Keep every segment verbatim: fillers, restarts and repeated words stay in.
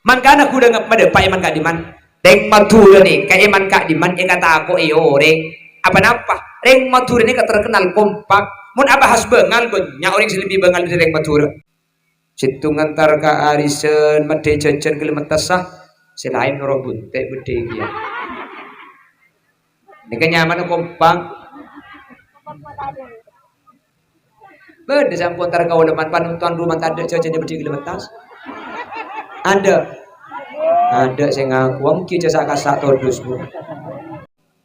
Mangkana ghulâ ngep-, madâpa' è man ka'dimman. Rèng Madhurâ nèka è man ka'dimman èkatako'è orèng. Apa napa? Rèng Madhurâ nèka terkenal kompak. Mon abahas bângal, bânnya' orèng sè lebbi bângal dâri rèng Madhurâ. Sèttong entar ka arisan, maddhâi jhânjhân ghellem mettassa, sè laèn noro' bunte' beddhâi kèya. Nèka nyamana kompak. Bâdâ sè ampon entar kaulâ man-, panonton roman tadâ' jhânjhânnè beddhâi ghellem mettas. Adâ'. Adâ' sè ngaku, ènggi jhâ' sa'-kassa' todus, Bu.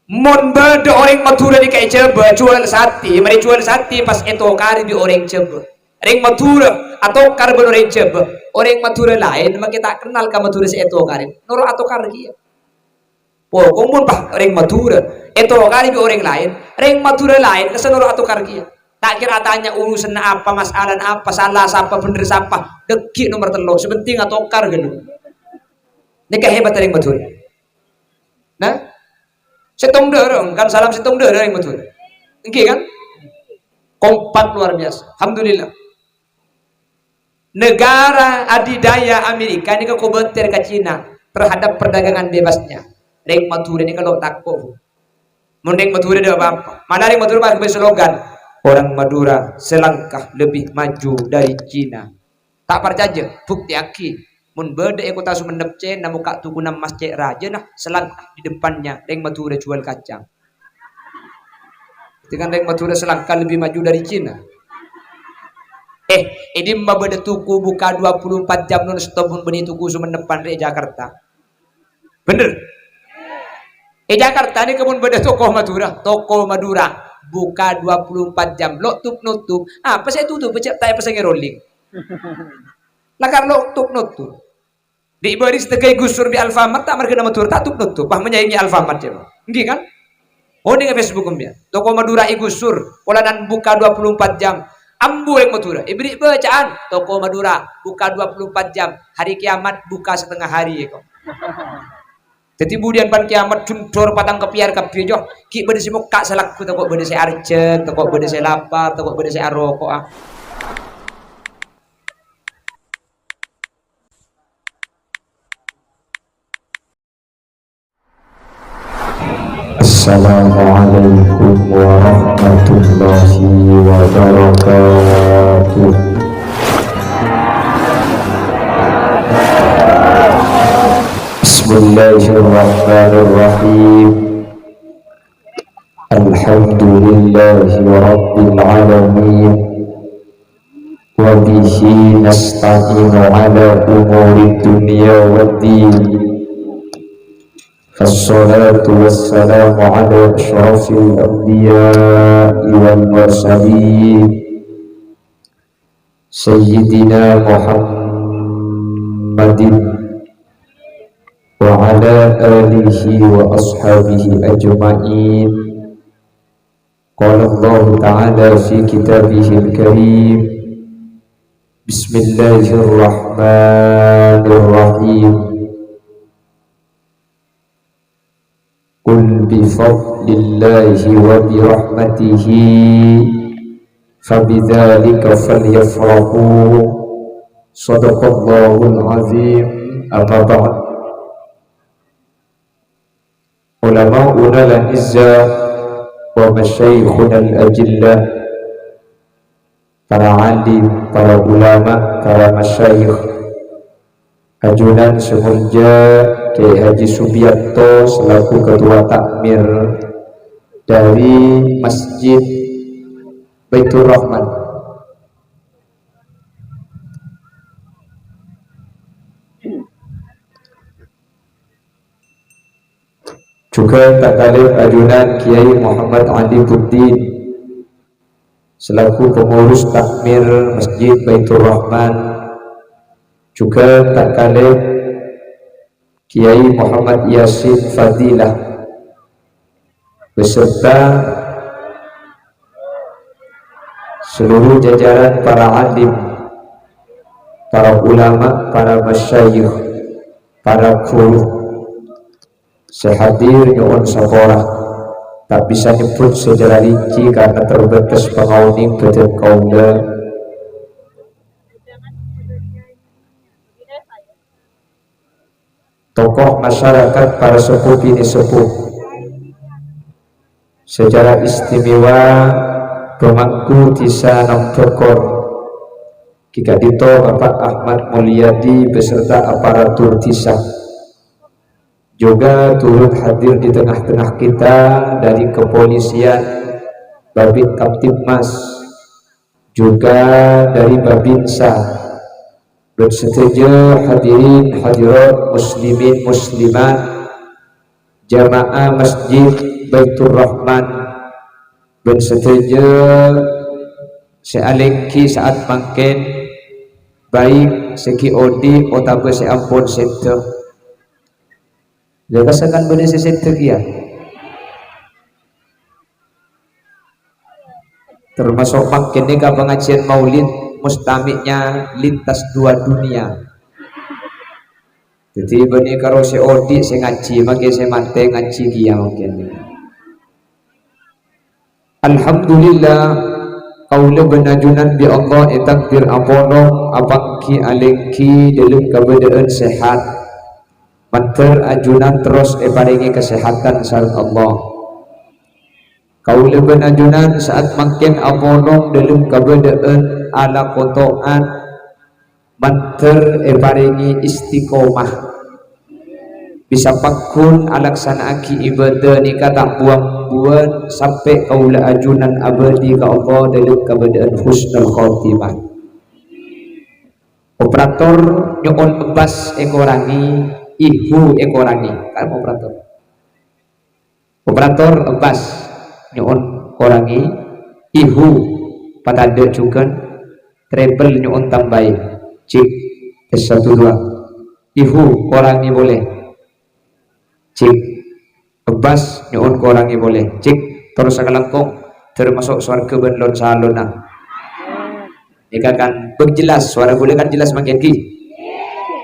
Mon bâdâ orèng Madhurâ nèka è Jhâbâ, juwâl satè, marè juwâl satè pas ètokarè bi' orèng Jhâbâ. Rèng Madhurâ atokar bân orèng Jhâbâ, orèng Madhurâ laèn makè ta' kennal ka Madhurâ sè ètokarè, noro' atokar kèya. Pokok mon pas rèng Madhurâ ètokarè bi' orèng laèn, rèng Madhurâ laèn kassa noro' atokar kèya. Ta' kèra atanya urusanna apa, masalana apa, sala sapa, bhender sapa, dhâggi' nomer tello', sè penting atokar ghâllu. Nèka hebat rèng Madhurâ. Nah, sèttong dârâ, kan salam sèttong dârâ rèng Madhurâ. Ènggi kan? Kompak luar biasa. Alhamdulillah. Negara adidaya Amerika nèka kobâtèr ka Cina terhadap perdagangan bebasnya. Rèng Madhurâ nèka lo' tako'. Mon rèng Madhurâ dâ' apa-apa. Malah rèng Madhurâ pas slogan, "Orang Madura selangkah lebih maju dari Cina." Ta' parcajâ, buktèyaghi. Mon bâdâ è kottha Songennep Cèna mokka' tokona emmas cè' rajâna, selangkah di depannya rèng Madhurâ jual kacang. Dengan rèng Madhurâ selangkah lebih maju dari Cina. Eh, è dimma bâdâ toko buka dua puluh empat jam non stop mon bânnè toko Sumennepan rè è Jakarta? Bhender. È Jakarta nèka mon bâdâ toko Madhurâ, toko Madhurâ buka dua puluh empat jam, lo' tup-notup. Apa sè ètotop? Cè' ta' èpasangè rolling. Lakar lo' tup-notup. Di' bâris tèghâi gusur bi' Alfamart ta' marghâna Madhurâ, ta' tup-notup. Wah, menyaingi Alfamart, ya, Pak. Ènggi, kan? Onèng è Facebook, em, ya. Toko Madhurâ ègusur, polana buka dua puluh empat jam. Ambu rèng Madhurâ, èberri' bâcaan, "Toko Madhurâ buka dua puluh empat jam, hari kiamat buka setengah hari," èko. Dhâddhi budiyân pan kiamat jundor patang kapèyar kabbhi, jo. Ghi' bâdâ sè mokka' salagghuna, tako' bâdâ sè arjhâk, tako' bâdâ sè lapar, tako' bâdâ sè aroko'a. Assalamualaikum warahmatullahi wabarakatuh. Bismillahirrahmanirrahim. Alhamdulillahi rabbil alamin. Wa bihi nasta'inu ala umuri dunya waddin. Wassalatu wassalamu ala asyrafil anbiya'i wal mursalin, Sayyidina Muhammadin wa ala alihi wa ashabihi ajma'in. Qala Allahu ta'ala fi kitabihil karim, Bismillahirrahmanirrahim. Qul bi fadlillahi wa bi rahmatihi fabidzalika falyafrahu. Shadaqallahul azim. Amma ba'd. Ulama'unal a'izza wa masyayikhunal ajilla, para alim, para ulama, para masyayikh, ajunan sè molja Kiai Haji Subianto selaku ketua takmir dari Masjid Baitur Rahman. Jhughân takalèp ajunan Kiai Muhammad Ali Buddin selaku pengurus takmir Masjid Baitur Rahman, jhughân takalèp Kiai Muhammad Yasin Fadilah beserta seluruh jajaran para alim, para ulama, para masyayikh, para guru sè hadir nyo'on sapora. Ta' bisa nyebbhut secara rinci karena terbatas pangaonèng bâdân kaulâ. tokoh masyarakat, para sepuh bini sepuh. Secara istimewa, pemangku Dhisa Nambakor, Ki Kadhito Bapak Ahmad Mulyadi beserta aparatur dhisa. Juga turut hadir di tengah-tengah kita dari kepolisian, Babinkamtibmas, juga dari Babinsa, dan sadhâjâ hadirin hadirat muslimin muslimat, jamaah Masjid Baitur Rahman, dan sadhâjâ sè alèngghi sa'at mangkèn, baik sè ghi' odi' otabâ sè ampon sèdhâ. Lha, kasakan bâdâ sè sèdhâ kèya. Termasuk mangkèn nèka pangajiân maulid, mustami'nya lintas dua dunia. Dhâddhi bânnè karo sè odi', sè ngajhi, mangkèn sè matè ngajhi kèya mangkèn. Alhamdulillah, kaulâ bân ajunan bi' Allah ètakdir apolong apangghi alèngghi dâlem kabâdâ'ân sehat. Mandhâr ajunan terros èparèngè kasehatan sareng Allah. Kaulâ bân ajunan sa'at mangkèn apolong dâlem kabâdâ'ân alako to'at, mandhâr èparèngè istiqomah. Bisa pagghun alaksana'aghi ibadah nèka ta' bu-ambuwân sampè' kaulâ ajunan abâdhi ka Allah dâlem kabâdâ'ân husnul khotimah. Operator nyo'on ebbas èkorangè, ihu èkorangè. Kan operator. Operator ebbas nyo'on korangè, ihu patadâ' jhughân, treble nyo'on tambâi. Cek, tes satu dua. Ihu korangè polè. Cek, ebbas nyo'on korangè polè. Cek, terros sakalangkong, dâr maso' sowarghâ bân lon-salonna. Nèka kan bâk jelas, sowara kaulâ kan jelas mangkèn ghi.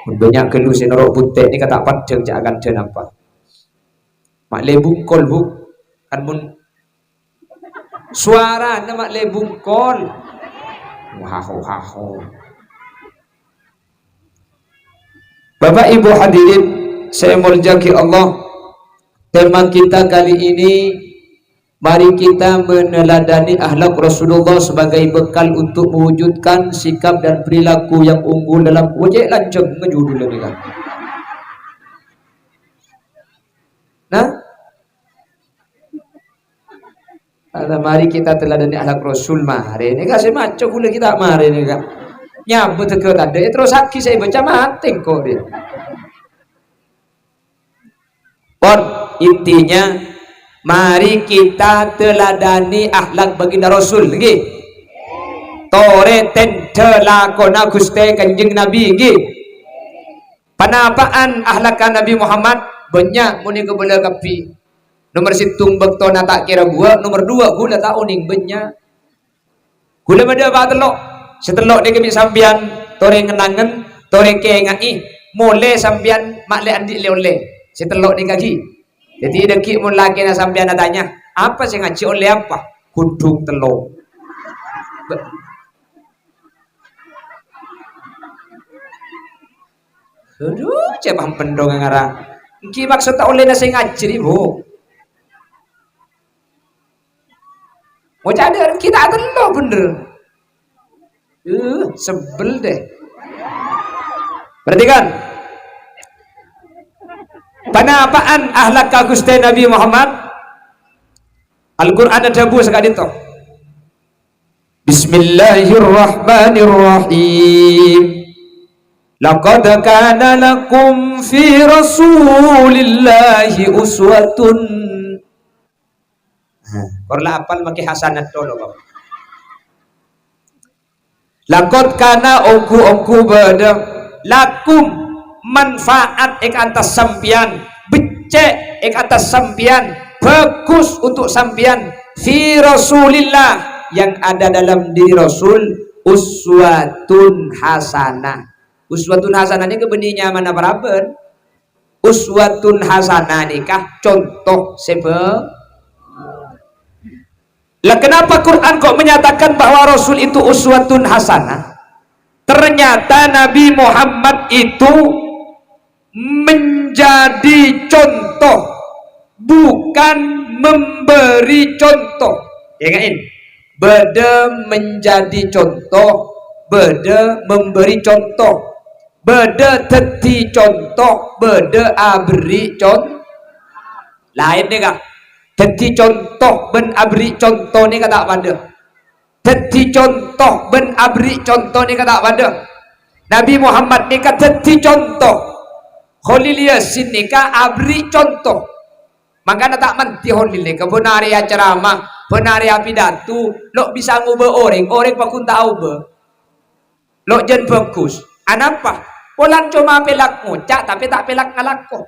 Mon bânnya' ghâllu sè noro' bhuntè' nèka ta' paddhâng jâ' akandhâ napa. Ma' lè bungkol, Bu. Kan mon sowarana ma' lè bungkol. Waho, waho. Bapak Ibu hadirin sè èmoljâ'aghi Allah, tema kita kali ini, mari kita meneladani akhlak Rasulullah sebagai bekal untuk mewujudkan sikap dan perilaku yang unggul dalam, wajah lanceng ngejudul ini kan. Nah, Ala, mari kita teladani akhlak Rasul. Marè nèka sè maco kaulâ kita marè nèka. Nyambut tegghâ tadâ', eh, terros lagi saya baca mati kok dia. Pon, intinya, mari kita teladani akhlak baginda Rasul, ngghi. Torè tèndhâ lakona Ghustè Kanjeng Nabi, ngghi. Panapa'an akhlakka Nabi Muhammad bânnya' monè kabâlâ kabbhi. Nomer sèttong bâktona ta' kèra buwâ', nomer duwâ' ghulâ ta' onèng bânnya'. Ghulâ bâdâ apa tello'? Sè tello' nèka bi' sampèyan torè ngen-angen, torè kèngaè, molè sampèyan ma' lè andi' lè-ollè. Sè tello' nèka ghi. Dhâddhi dhâggi' mon lakèna sampèyan atanya, "Apa sè ngajhi ollè apa?" Ghundhung tello'. Bâ-, Aduh, cè' pampendhong ngara. Èngghi maksodda ollèna sè ngajhi, Bu. Ngoca' dâ' kita atello' bhender. Eh, sebel deh. Perhatikan. Panapa'an akhlakka Ghustè Nabi Muhammad? Al-Qur'an adhâbu saka'dinto. Bismillahirrahmanirrahim. Laqad kana lakum fi Rasulillahi uswatun. Nah, kor la apal makè hasanah dolo, Pak. Laqad kana ongghu-ongghu bâdâ lakum manfaat è ka'antas sampèyan, beccè' è ka'antas sampèyan, bagus untuk sampèyan, fi Rasulillah, yang ada dalam diri Rasul, uswatun hasanah. Uswatun hasanah nèka bânnè nyamana parabân. Uswatun hasanah nèka conto sè bhâ-, Lah, kenapa Quran kok menyatakan bahwa Rasul itu uswatun hasanah? Ternyata Nabi Muhammad itu Menjadi contoh, bukan memberi contoh. Ènga'è, bâdâ menjadi contoh, bâdâ memberi contoh. Bâdâ dhâddhi contoh, bâdâ aberri' con-, laèn nèka. Dhâddhi contoh bân aberri' contoh nèka ta' padâ. Dhâddhi contoh bân aberri' contoh nèka ta' padâ. Nabi Muhammad nèka dhâddhi contoh. Kholil Yasin nèka aberri' contoh. Mangkana ta' mandhi Kholil nèka bân arè acaramah, bân arè apidato, lo' bisa ngobâ orèng, orèng paggun ta' aobâ. Lo' jân bhâghus. Anapa? Polana coma pèlak ngoca', tapè ta' pèlak ngalako.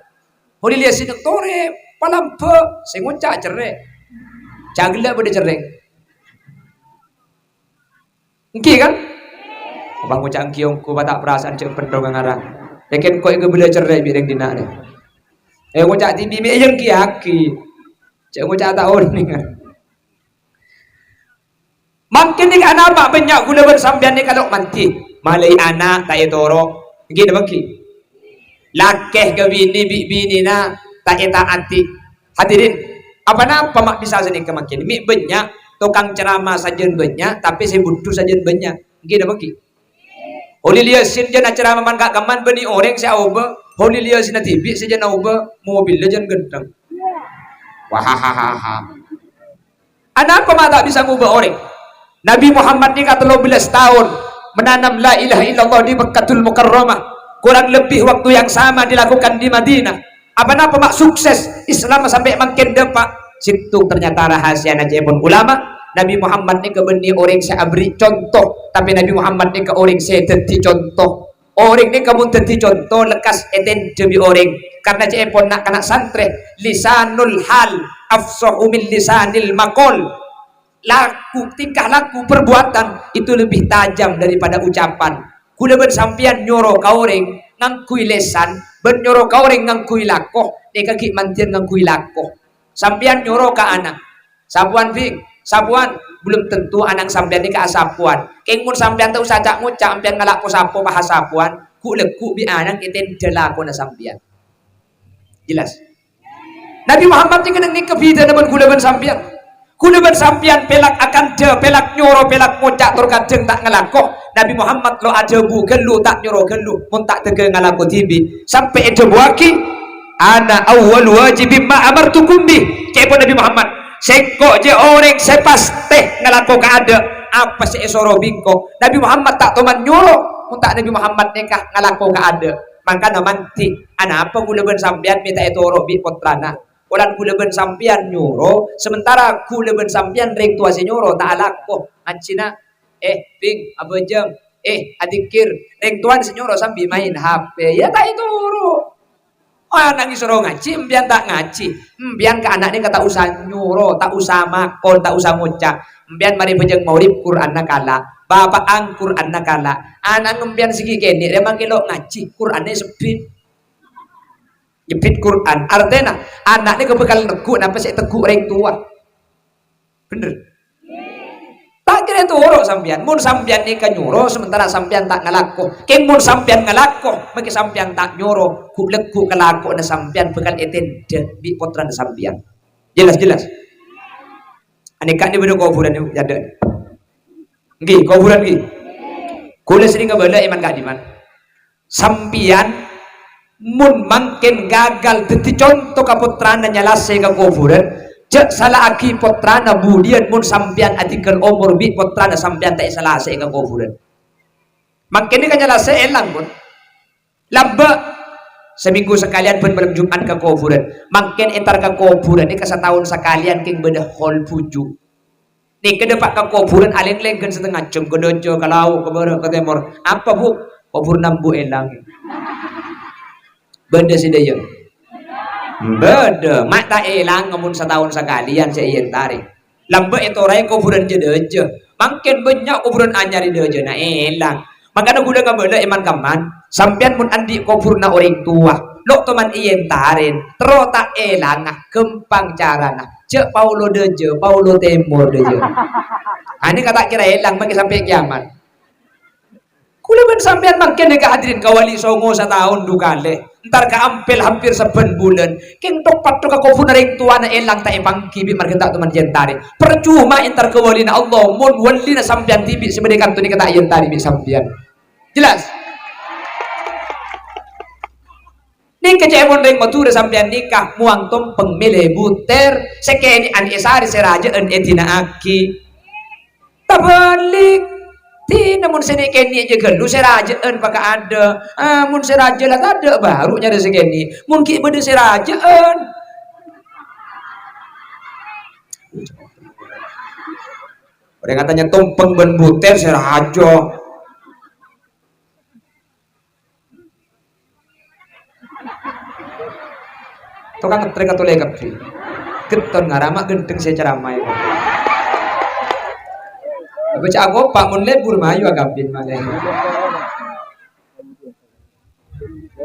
Kholil Yasin torè palambâ', sè ngoca' cerrè'. Ca' ghellâ' bâdâ cerrè'. Èngghi, kan? Apa ngoca' èngghi ongghu, apa ta' parasa'an jhâ' bhendhong ngarang. Yakin kok èkabâlâ cerrè' bi' rèng dinna' rè. Eh, ngoca' dhibi' mè' èngghiyaghi. Jhâ' ngoca' ta' onèng. Mangkèn nèka anapa bânnya' kaulâ bân sampèyan nèka lo' mandhi? Malaè ana' ta' ètoro'. Èngghi napa èngghi? Lakè ka binè bi' binèna ta' èta'adhi. Hadirin, aponapa ma' bisa sanèka mangkèn? Mè' bânnya' tokang ceramah sajân bânnya', tapè sè budhu sajân bânnya'. Èngghi napa èngghi? Kholil Yasin jân acaramah man-, ka-, kamman bânnè orèng sè aobâ. Kholil Yasin dhibi' sè jân aobâ, mobilla jân ghântheng. Wahahaha. Anapa ma' ta' bisa ngobâ orèng? Nabi Muhammad nèka tello bellâs taon menanam la ilaha illallah di Mekkatul Mukarramah. Kurang lebih waktu yang sama dilakukan di Madinah. Aponapa ma' sukses Islam sampè' mangkèn dâpa'? Sèttong ternyata rahasiana ca'èpon ulama. Nabi Muhammad nèka bânnè orèng sè aberri' conto, tapè Nabi Muhammad nèka orèng sè dhâddhi conto. Orèng nèka mon dhâddhi conto lekkas ètèndhâ bi' orèng. Karna ca'èpon na'-kana' santrè, lisanul hal afsahu min lisanil maqal. Laku, tingkah laku, perbuatan itu lebih tajam daripada ucapan. Kaulâ bân sampèyan nyoro ka orèng ngangghuy lèsan, bân nyoro ka orèng ngangghuy lako, nèka ghi' mandhiyân ngangghuy lako. Sampèyan nyoro ka ana', "Sapowan, Bhing, sapowan," belum tentu ana' sampèyan nèka asapowan. Kèng mon sampèyan ta' osa ca'-ngoca', sampèyan ngala' ko-sapo pas asapowan, ghu'-lagghu' bi' ana' ètèndhâ lakona sampèyan. Jelas? Nabi Muhammad nèka neng-, nèka bhidhâna bân kaulâ bân sampèyan. Kaulâ bân sampèyan pèlak akandhâ, pèlak nyoro, pèlak ngoca' tor kadhâng ta' ngalako. Nabi Muhammad lo' adhâbu ghâllu, ta' nyoro ghâllu, mon ta' dhâghâng ngalako dhibi'. Sampè' èdhâbuwâghi, "Ana awwalu wajibin ma amartukum bih." Ca'èpon Nabi Muhammad, "Sèngko' jiyâ orèng sè pastè ngalako kaadâ' apa sè èsoro bi' engko'." Nabi Muhammad ta' toman nyoro, mon ta' Nabi Muhammad nèka ngalako kaadâ'. Mangkana mandhi, anapa kaulâ bân sampèyan mè' ta' ètoro' bi' pottrana? Polana kaulâ bân sampèyan nyoro, sementara kaulâ bân sampèyan rèng towa sè nyoro ta' alako. Ngajhina, "Eh, Bhing, abhâjâng. Eh, adzikir." Rèng towana sè nyoro sambi maèn H P. Yâ ta' ètoro'. Ana' èsoro ngajhi, empèyan ta' ngajhi. Empèyan ka ana' nèka ta' osa nyoro, ta' osa makon, ta' osa ngoca'. Empèyan marè bhâjâng maghrib, Qur'anna kala'. Bapa'an Qur'anna kala'. Ana' empèyan sè ghi' kènè' rè mangkè lo' ngajhi, Qur'anna èsebbhit. Nyebbhit Qur'an. Artèna, ana' nèka bhâkal neggu' napa sè èteggu' rèng towa. Bhender? Ta' kèra toro' sampèyan. Mon sampèyan nèka nyoro, sementara sampèyan ta' ngalako. Kèng mon sampèyan ngalako, mangkè sampèyan ta' nyoro, ghu'-lagghu' kalakowanna sampèyan bhâkal ètèndhâ bi' pottrana sampèyan. Jelas, jelas? Anèka nè bâdâ kobhurân nè, yâ, dâ'. Ngghi, kobhurân ngghi. Kaulâ serrèng abâlâ, èman ka'dimman. Sampèyan mon mangkèn gagal dhâddhi conto ka pottrana nyalasè ka kobhurân, jhâ' sala'aghi pottrana budiyân mon sampèyan adhinggâl omor bi' pottrana sampèyan ta' èsalasè ka kobhurân. Mangkèn nèka nyalasè èlang, pon. Lambâ', samènggu sakalèyan bân malem Jum'at ka kobhurân. Mangkèn entar ka kobhurân nèka sataon sakalèyan kèng bâdâ hol bhuju'. Nèka dâpa' ka kobhurân alèng-lèng ghân satengnga jhâm, ka dâjâ, ka lao', ka bârâ', ka tèmor. Apa, Bu'? Kobhurânna embu' èlang. Bâdâ sè dâjâ? Bâdâ. Ma' ta' èlang mon sataon sakalèyan sè èentarè. Lambâ' ètoraè kobhurân jâ-dâjâ. Mangkèn bânnya' kobhurân anyar è dâjâna èlang. Mangkana ghulâ ngabâlâ èman-kamman, sampèyan mon andi' kobhurânna orèng towa, lo' toman èentarè, terro ta' èlanga, ghâmpang carana. Jhâ' Paulo dâjâ, Paulo tèmor dâjâ. Anèka ta' kèra èlang mangkè sampè' kèyamat. Ghulâ bân sampèyan mangkèn nèka hadirin ka Wali Songo sataon du kalè. Entar ka ampel hampir sabbhân bulân. Kèng thok-pathok ka kobhurrâ rèng towana èlang ta' èpangghi bi' marghâ ta' toman èyèntari. Parcoma entar ka wâlina Allah, mon wâlina sampèyan dhibi' sè bâdâ è kanto nèka ta' èyèntari bi' sampèyan. Jelas? Nèka ca'èpon rèng Madhurâ sampèyan nèka, mowang tompèng mèlè butèr, sè kènè'an èsarè, sè rajâ'ân èdina'aghi. Tabâlik, dina mon sè nè'-kènè' jâ ghâllu, sè rajâ'ân pakaadâ'. Ah, mon sè rajâ la tadâ', bhuru nyarè sè kènè'. Mon ghi' bâdâ sè rajâ'ân. Orèng atanya tompèng bân butèr sè rajâ. Tokang ngetrek atolè kabbhi. Getton ngarama gendheng sè ceramah è koppè. Baca akopa mon lebur mayu akabin malè.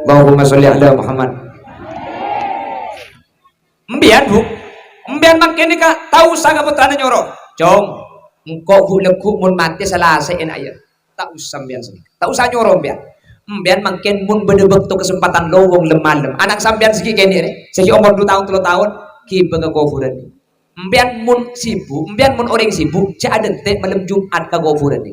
Allahumma sholli ala Muhammad. Empèyan, Bu. Empèyan mangkèn nèka ta' osa ka pottrana nyoro. Cong, engko' ghu'-lagghu' mon matè Salasè èna'aghi. Ta' osa empèyan sanèka. Ta' osa nyoro empèyan. Empèyan mangkèn mon bâdâ bâkto kasempatan lowong lem-malem. Ana' sampèyan sè ghi' kènè' rè, sè ghi' omor du taon, tello taon, ghibâ ka kobhurân. Empèyan mon sibuk, empèyan mon orèng sibuk, jhâ' adântè' malem Jum'at ka kobhurân.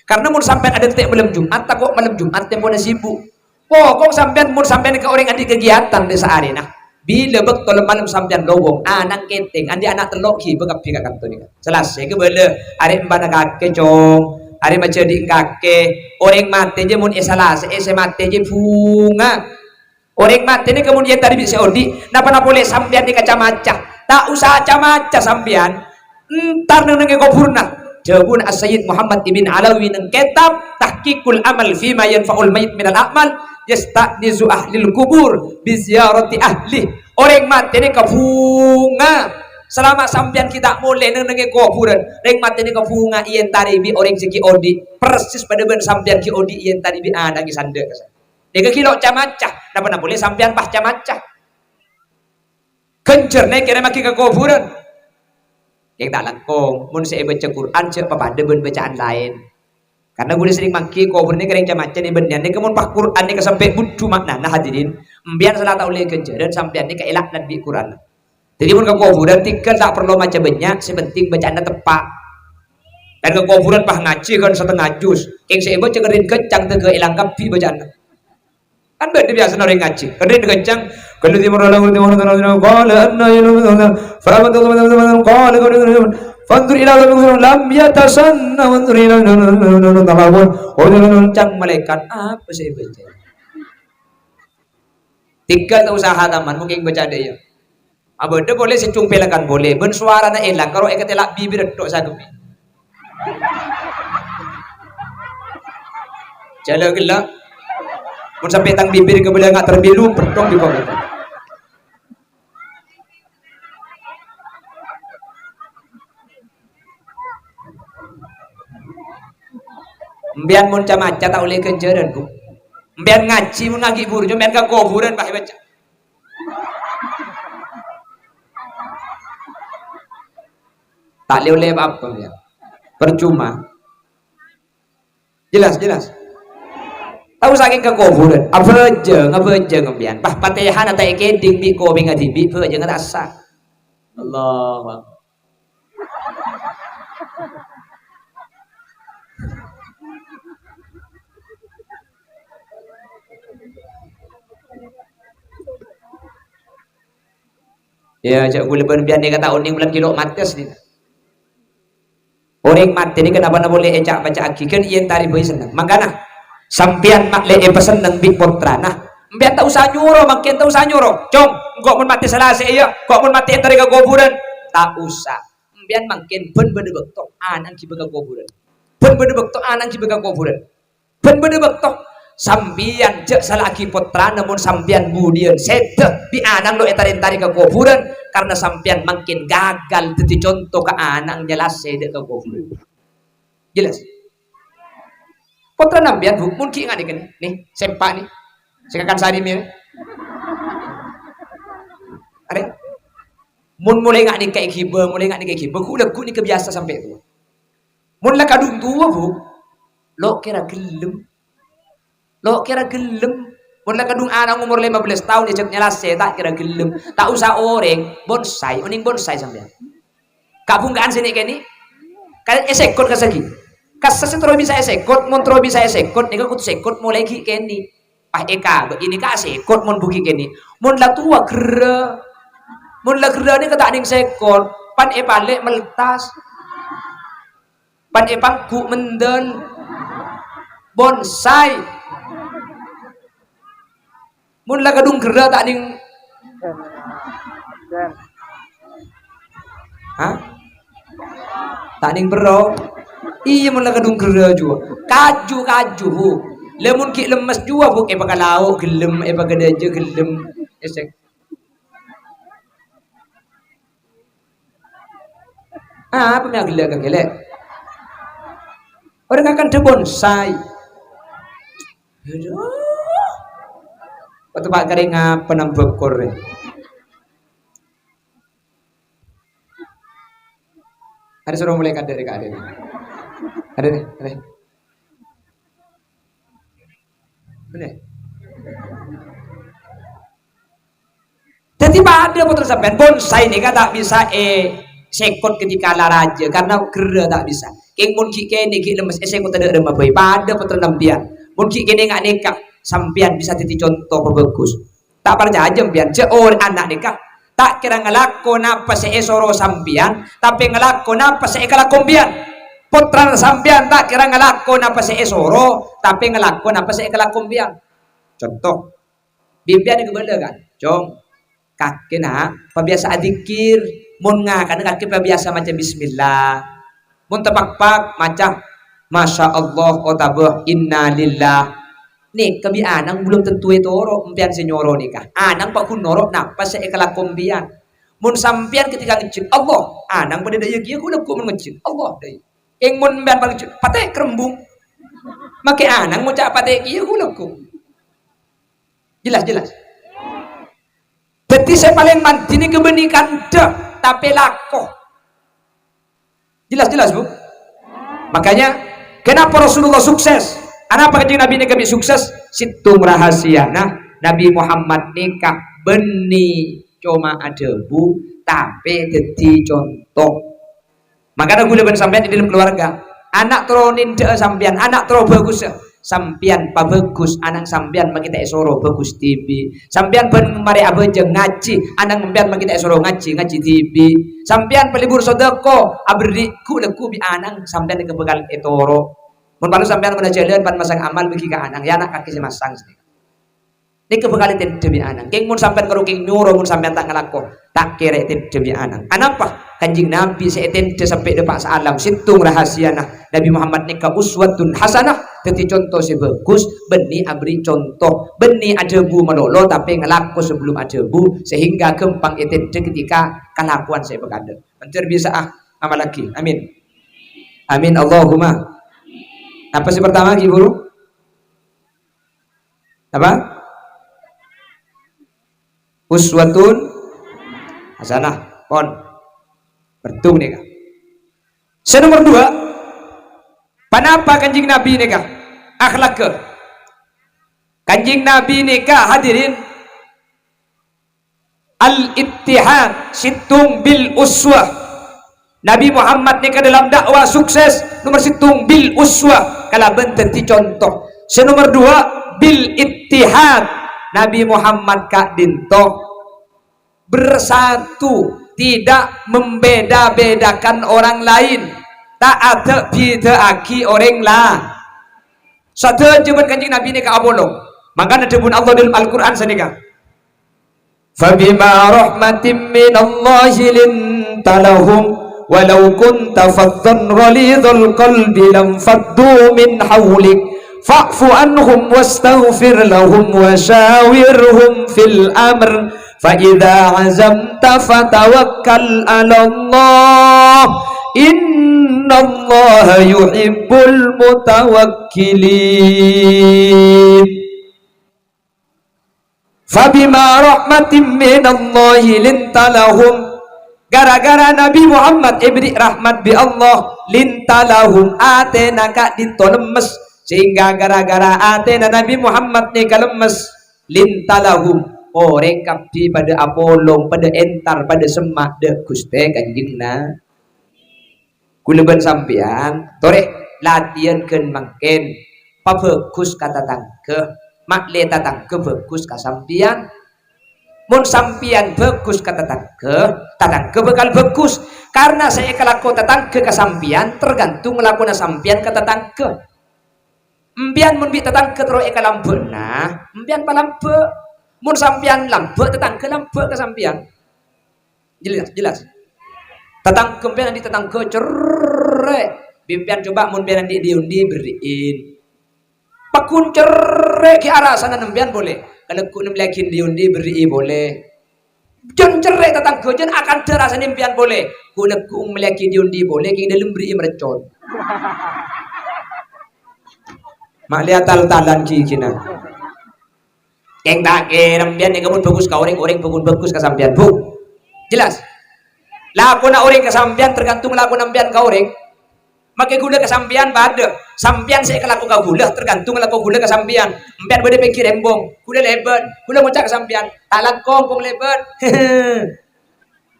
Karna mon sampèyan adântè' malem Jum'at, tako' malem Jum'at tempona sibuk. Pokok sampèyan, mon sampèyan nèka orèng andi' kegiatan rè saarèna, bilâ bâkto lem-malem sampèyan lowong, ana'na kèntèng, andi' ana' tello' ghibâ kabbhi ka kanto nèka. Salasè kabâlâ, arè emba' kakè, Cong, arè majâdi' kakè, orèng matè jâ mon è Salasè, è sè matè jâ bhunga. Orèng matè nèka mon èyèntari bi' sè odi', napa-napa polè sampèyan nèka ca-maca. Ta' osa ca-maca sampèyan. Entar neng-nengngè kobhurna. Dhâbuna As-Sayyid Muhammad Ibn Alawi neng kètab Tahqiqul Amal Fima Yanfa'ul Mayyit Minal A'mal, "Yasta'nisu ahlil kubur bi ziyarati ahli." Orèng matè nèka bhunga. Salama sampèyan ghi' ta' molè neng-nengngè kobhurân, rèng matè nèka bhunga èyèntari bi' orèng sè ghi' odi'. Persis padâ bân sampèyan ghi' odi' èyèntari bi' ana'na sandhâ ka sandhâ. Nèka ghi' lo' ca-maca. Napa-napa polè sampèyan pas ca-maca. Ghânjhârna èkèrèmmaghi ka kobhurân. Kèng ta' langkong, mon sè èbâca Qur'an jhâ' papadâ bân bâcaan laèn. Karna ghulâ serrèng mangghi kobhurân nèka rèng ca-maca nè bânnèyan nèka mon pas Qur'an nèka sampè' budhu ma'nana, hadirin. Empèyan sala ta' ollè ghânjhârân, sampèyan nèka èla'nat bi' Qur'an. Dhâddhi mon ka kobhurân tinggal ta' parlo maca bânnya', sè penting bâcaanna teppa'. Kan ka kobhurân pas ngajhi kan satengnga juz. Kèng sè èbâca kèdhing kencang tèghâ èlang kabbhi bâcaanna. Kan bâdâ biyasana orèng ngajhi. Kèdhing kencang, "Kalladzi marra ala qala anna ilaha illa Allah." Farawa qala, "Fanzur ila lam yatasanna, fanzur ila." Kencang malaikat, apa sè èbâca? Tinggal ta' osa hataman, mungkin bâca dâ' iyâ. Abâdâ polè sè cong pèlèkan polè, bân sowarana èlang, karo èkatèla' bibir tok sakebbhi. Jhâlâ ghellâ'. Mon sampè' tang bibir kabâlâ ngater bilu, pettong di kobhurân. Empèyan mon ca-maca ta' ollè ghânjhârân, Bu. Empèyan ngajhi mon ngaghi' bhuru, empèyan ka kobhurân, pas èbâca. Ta' lè-ollè pa-apa, ya. Percuma. Jelas, jelas. Tao sakèng ka kobhurân. Abhâjâng, abhâjâng empèyan. Pas Fatihana ta' èkèdhing bi' kopèngnga dhibi', bhâjângnga ta' sah. Allahu Akbar. Ya, jhâ' ghulâ bân empèyan nèka ta' onèng bulân ghi' lo' matè sè nèka. Orèng matè nèka napa-napa polè èca'-maca'aghi, ghân èyèntari bhâi senneng. Mangkana, sampèyan ma' lè èpasenneng bi' pottrana. Empèyan ta' osa nyoro, mangkèn ta' osa nyoro. "Cong, engko' mon matè Salasè, ya, engko' mon matè èntarè ka kobhurân." Ta' osa. Empèyan mangkèn bân bâdâ bâkto ana'na ghibâ ka kobhurân. Bân bâdâ bâkto ana'na ghibâ ka kobhurân. Bân bâdâ bâkto sampèyan jhâ' sala'aghi pottrana mon sampèyan budiyân sèdhâ bi' ana'na lo' ètarè-tarè ka kobhurân, karna sampèyan mangkèn gagal dhâddhi conto ka ana'na nyèlasè dâ' ka kobhurân. Jelas? Pottrana empèyan, Bu, mon ghi' nga' nèka, nè, sè empa' nè, sè ngakan sarè mè. Arè? Mon molaè nga' nèka èghibâ, molaè nga' nèka èghibâ, ghu-, lagghu' nèka biyasa sampè' towa. Mon la kadhung towa, Bu, lo' kèra ghellem. Lo' kèra ghellem. Mon la kadhung ana' umor lima belas taon èjhâk nyalassè, ta' kèra ghellem. Ta' osa orèng, bonsai, onèng bonsai sampèyan. Ka' bhungka'an sè nè' kènè'. Ka èsèkot ka sagi. Kassa sè terro bisa èsèkot, mon terro bisa èsèkot, nèka kodhu sèkot molaè ghi' kènè'. Pas èkabâ' nèka asèkot mon bu ghi' kènè'. Mon la towa ghârrâ. Mon la ghârrâ nèka ta' nèng sèkot, pan èpalè' meltas. Pan èpangghu' mendel. Bonsai. Mon la kadhung ghârrâ ta' nèng. Hah? Ta' nèng perro? Iyâ, mon la kadhung ghârrâ juwâ. Kaju, kaju, Bu. La mon ghi' lemmes juwâ, Bu, èpakalao' ghellem, èpakadhâjâ ghellem. Èsèk. Apa mè' aghellâ' ka kèlè'? Orèng akan dâ bonsai. Aduh. Pateppa' karè ngapa nambâ kor, rè? Arè soro molaè kadâ' rè, Kak, arè. Arè, arè. Arè. Dhâddhi padâ pottra sampèyan, bonsai nèka ta' bisa èsèkot ketika la rajâ, karena ghârrâ ta' bisa. Kèng mon ghi' kènè' ghi' lemmes èsèkot tadâ' remma bhâi, padâ pottra sampèyan. Mon ghi' kènè' nga' nèka, sampèyan bisa dhâddhi conto pabhâghus. Ta' parcajâ sampèyan, jhâ' or-, ana' nèka ta' kèra ngalako napa sè èsoro sampèyan, tapè ngalako napa sè èkalako sampèyan. Pottrana sampèyan ta' kèra ngalako napa sè èsoro, tapè ngalako napa sè èkalako sampèyan. Conto, Bi' empèyan èkabâlâ, kan? Cong, kakè, na', pabiyasa adzikir. Mon ngakana kakè pabiyasa maca bismillah. Mon tapakpak maca, Masya Allah, otabâ Innalillah. Nèka bi' ana'na belum tentu ètoro', empèyan sè nyoro nèka. Ana'na paggun noro' napa sè èkalako empèyan. Mon sampèyan ketika ngejjhek, Allah, ana'na padâ dâ' iyâ kèya ghu-lagghu mon ngejjhek, Allah dâ' iyâ. Kèng mon empèyan pangejjhek, patè' karembhung. Makè ana'na ngoca' patè' kèya ghu-lagghu. Jelas, jelas. Dhâddhi sè palèng mandhi nèka bânnè kandhâ, tapè lako. Jelas, jelas, Bu? Makanya, kenapa Rasulullah sukses? Anapa Kanjeng Nabi nèka bi' sukses? Sèttong rahasiana, Nabi Muhammad nèka bânnè coma adhâbu, tapè dhâddhi conto. Mangkana ghulâ bân sampèyan è dhâlem keluarga, ana' terro nèndhâ'â sampèyan, ana' terro bhâghussâ. Sampèyan pabhâghus, ana' sampèyan makè ta' èsoro bhâghus dhibi'. Sampèyan bân marè abhâjâng ngajhi, ana' sampèyan makè ta' èsoro ngajhi, ngajhi dhibi'. Sampèyan palebur sodâko, aberri' ghu-lagghu bi' ana' sampèyan nèka bhâkal ètoro'. Mon parlo sampèyan mon ajhâlân pan masang amal bâgi ka ana', ya ana' kakè sè masang. Nèka bhâkal ètèndhâ bi' ana'. Kèng mon sampèyan karo kèng nyoro, mon sampèyan ta' ngalako, ta' kèra ètèndhâ bi' ana'. Anapa? Kanjeng Nabi sè ètèndhâ sampè' dâpa' saalam, sèttong rahasiana. Nabi Muhammad nèka uswatun hasanah, dhâddhi conto sè bhâghus, bânnè aberri' conto, bânnè adhâbu malolo, tapè ngalako sabellunna adhâbu, sehingga ghâmpang ètèndhâ ketika kalakowan sè èpakadhâ. Mandhâr bisa'a amallaghi. Amin. Amin, Allahumma. Apa sè pertama, Ki Guru? Apa? Uswatun hasanah. Pon. Berdung nèka. Sè nomor dua, ponapa Kanjeng Nabi nèka? Akhlakka. Kanjeng Nabi nèka, hadirin, Al-ittihad, sèttong bil uswah. Nabi Muhammad nèka dalam dakwah sukses, nomor sèttong bil uswah, kalabân dhâddhi conto. Sè nomor dua, bil ittihad. Nabi Muhammad ka'dinto bersatu, tidak membeda-bedakan orang lain. Ta' adhâ-bhidhâ'aghi orèng la-, sadhâjâ bân Kanjeng Nabi nèka apolong. Mangkana dhâbuna Allah dalam Al-Qur'an sanèka, فبما رحمة من الله لنت لهم ولو كنت فظا غليظ القلب لانفضوا من حولك فاعف عنهم واستغفر لهم وشاورهم في الأمر فإذا عزمت فتوكل على الله إن الله يحب المتوكلين. Fabima rahmatim minallahi linta lahum. Gara-gara Nabi Muhammad èbèrri' rahmat bi' Allah, linta lahum, atèna ka'dinto lemmes. Sehingga gara-gara atèna Nabi Muhammad nèka lemmes, Lintalahum, orèng kabbhi padâ apolong, padâ entar, padâ semma' dâ' Ghustè Kanjeng Na-, Kaulâ bân sampèyan, torè latèyan ghân mangkèn, pabhâghus ka tatangghâ, ma'lè tatangghâ bhâghus ka sampèyan. Mon sampèyan bhâghus ka tatangghâ, tatangghâ bhâkal bhâghus. Karna sè èkalako tatangghâ ka sampèyan tergantung lakona sampèyan ka tatangghâ. Empèyan mon bi' tatangghâ terro èkalambâ'âna, empèyan palambâ'. Mon sampèyan lambâ', tatangghâ lambâ' ka sampèyan. Jelas, jelas. Tatangghâ empèyan andi' tatangghâ cerrè'. Bi' empèyan coba mon empèyan andi' dhi-undi berri'in. Pagghun cerrè' ghi' arasana empèyan polè. Kalagghuna mellèyaghi dhi-undi berri'i polè. Jân cerrè' tatangghâ, jân akandhâ arasana empèyan polè. Ghu-lagghu mellèyaghi dhi-undi polè, kèng dâlem berri'i mareccon. Ma'lè atal-talan ghighina. Kèng ta' kèra empèyan nèka mon bhâghus ka orèng, orèng pagghun bhâghus ka sampèyan, Bu. Jelas? Lakona orèng ka sampèyan tergantung lakona empèyan ka orèng. Makè ghulâ ka sampèyan padâ. Sampèyan sè èkalako ka ghulâ tergantung lako ghulâ ka sampèyan. Empèyan bâdâ pènggir embong, ghulâ lèbât. Ghulâ ngoca' ka sampèyan, "Ta' langkong, Kong, lèbât."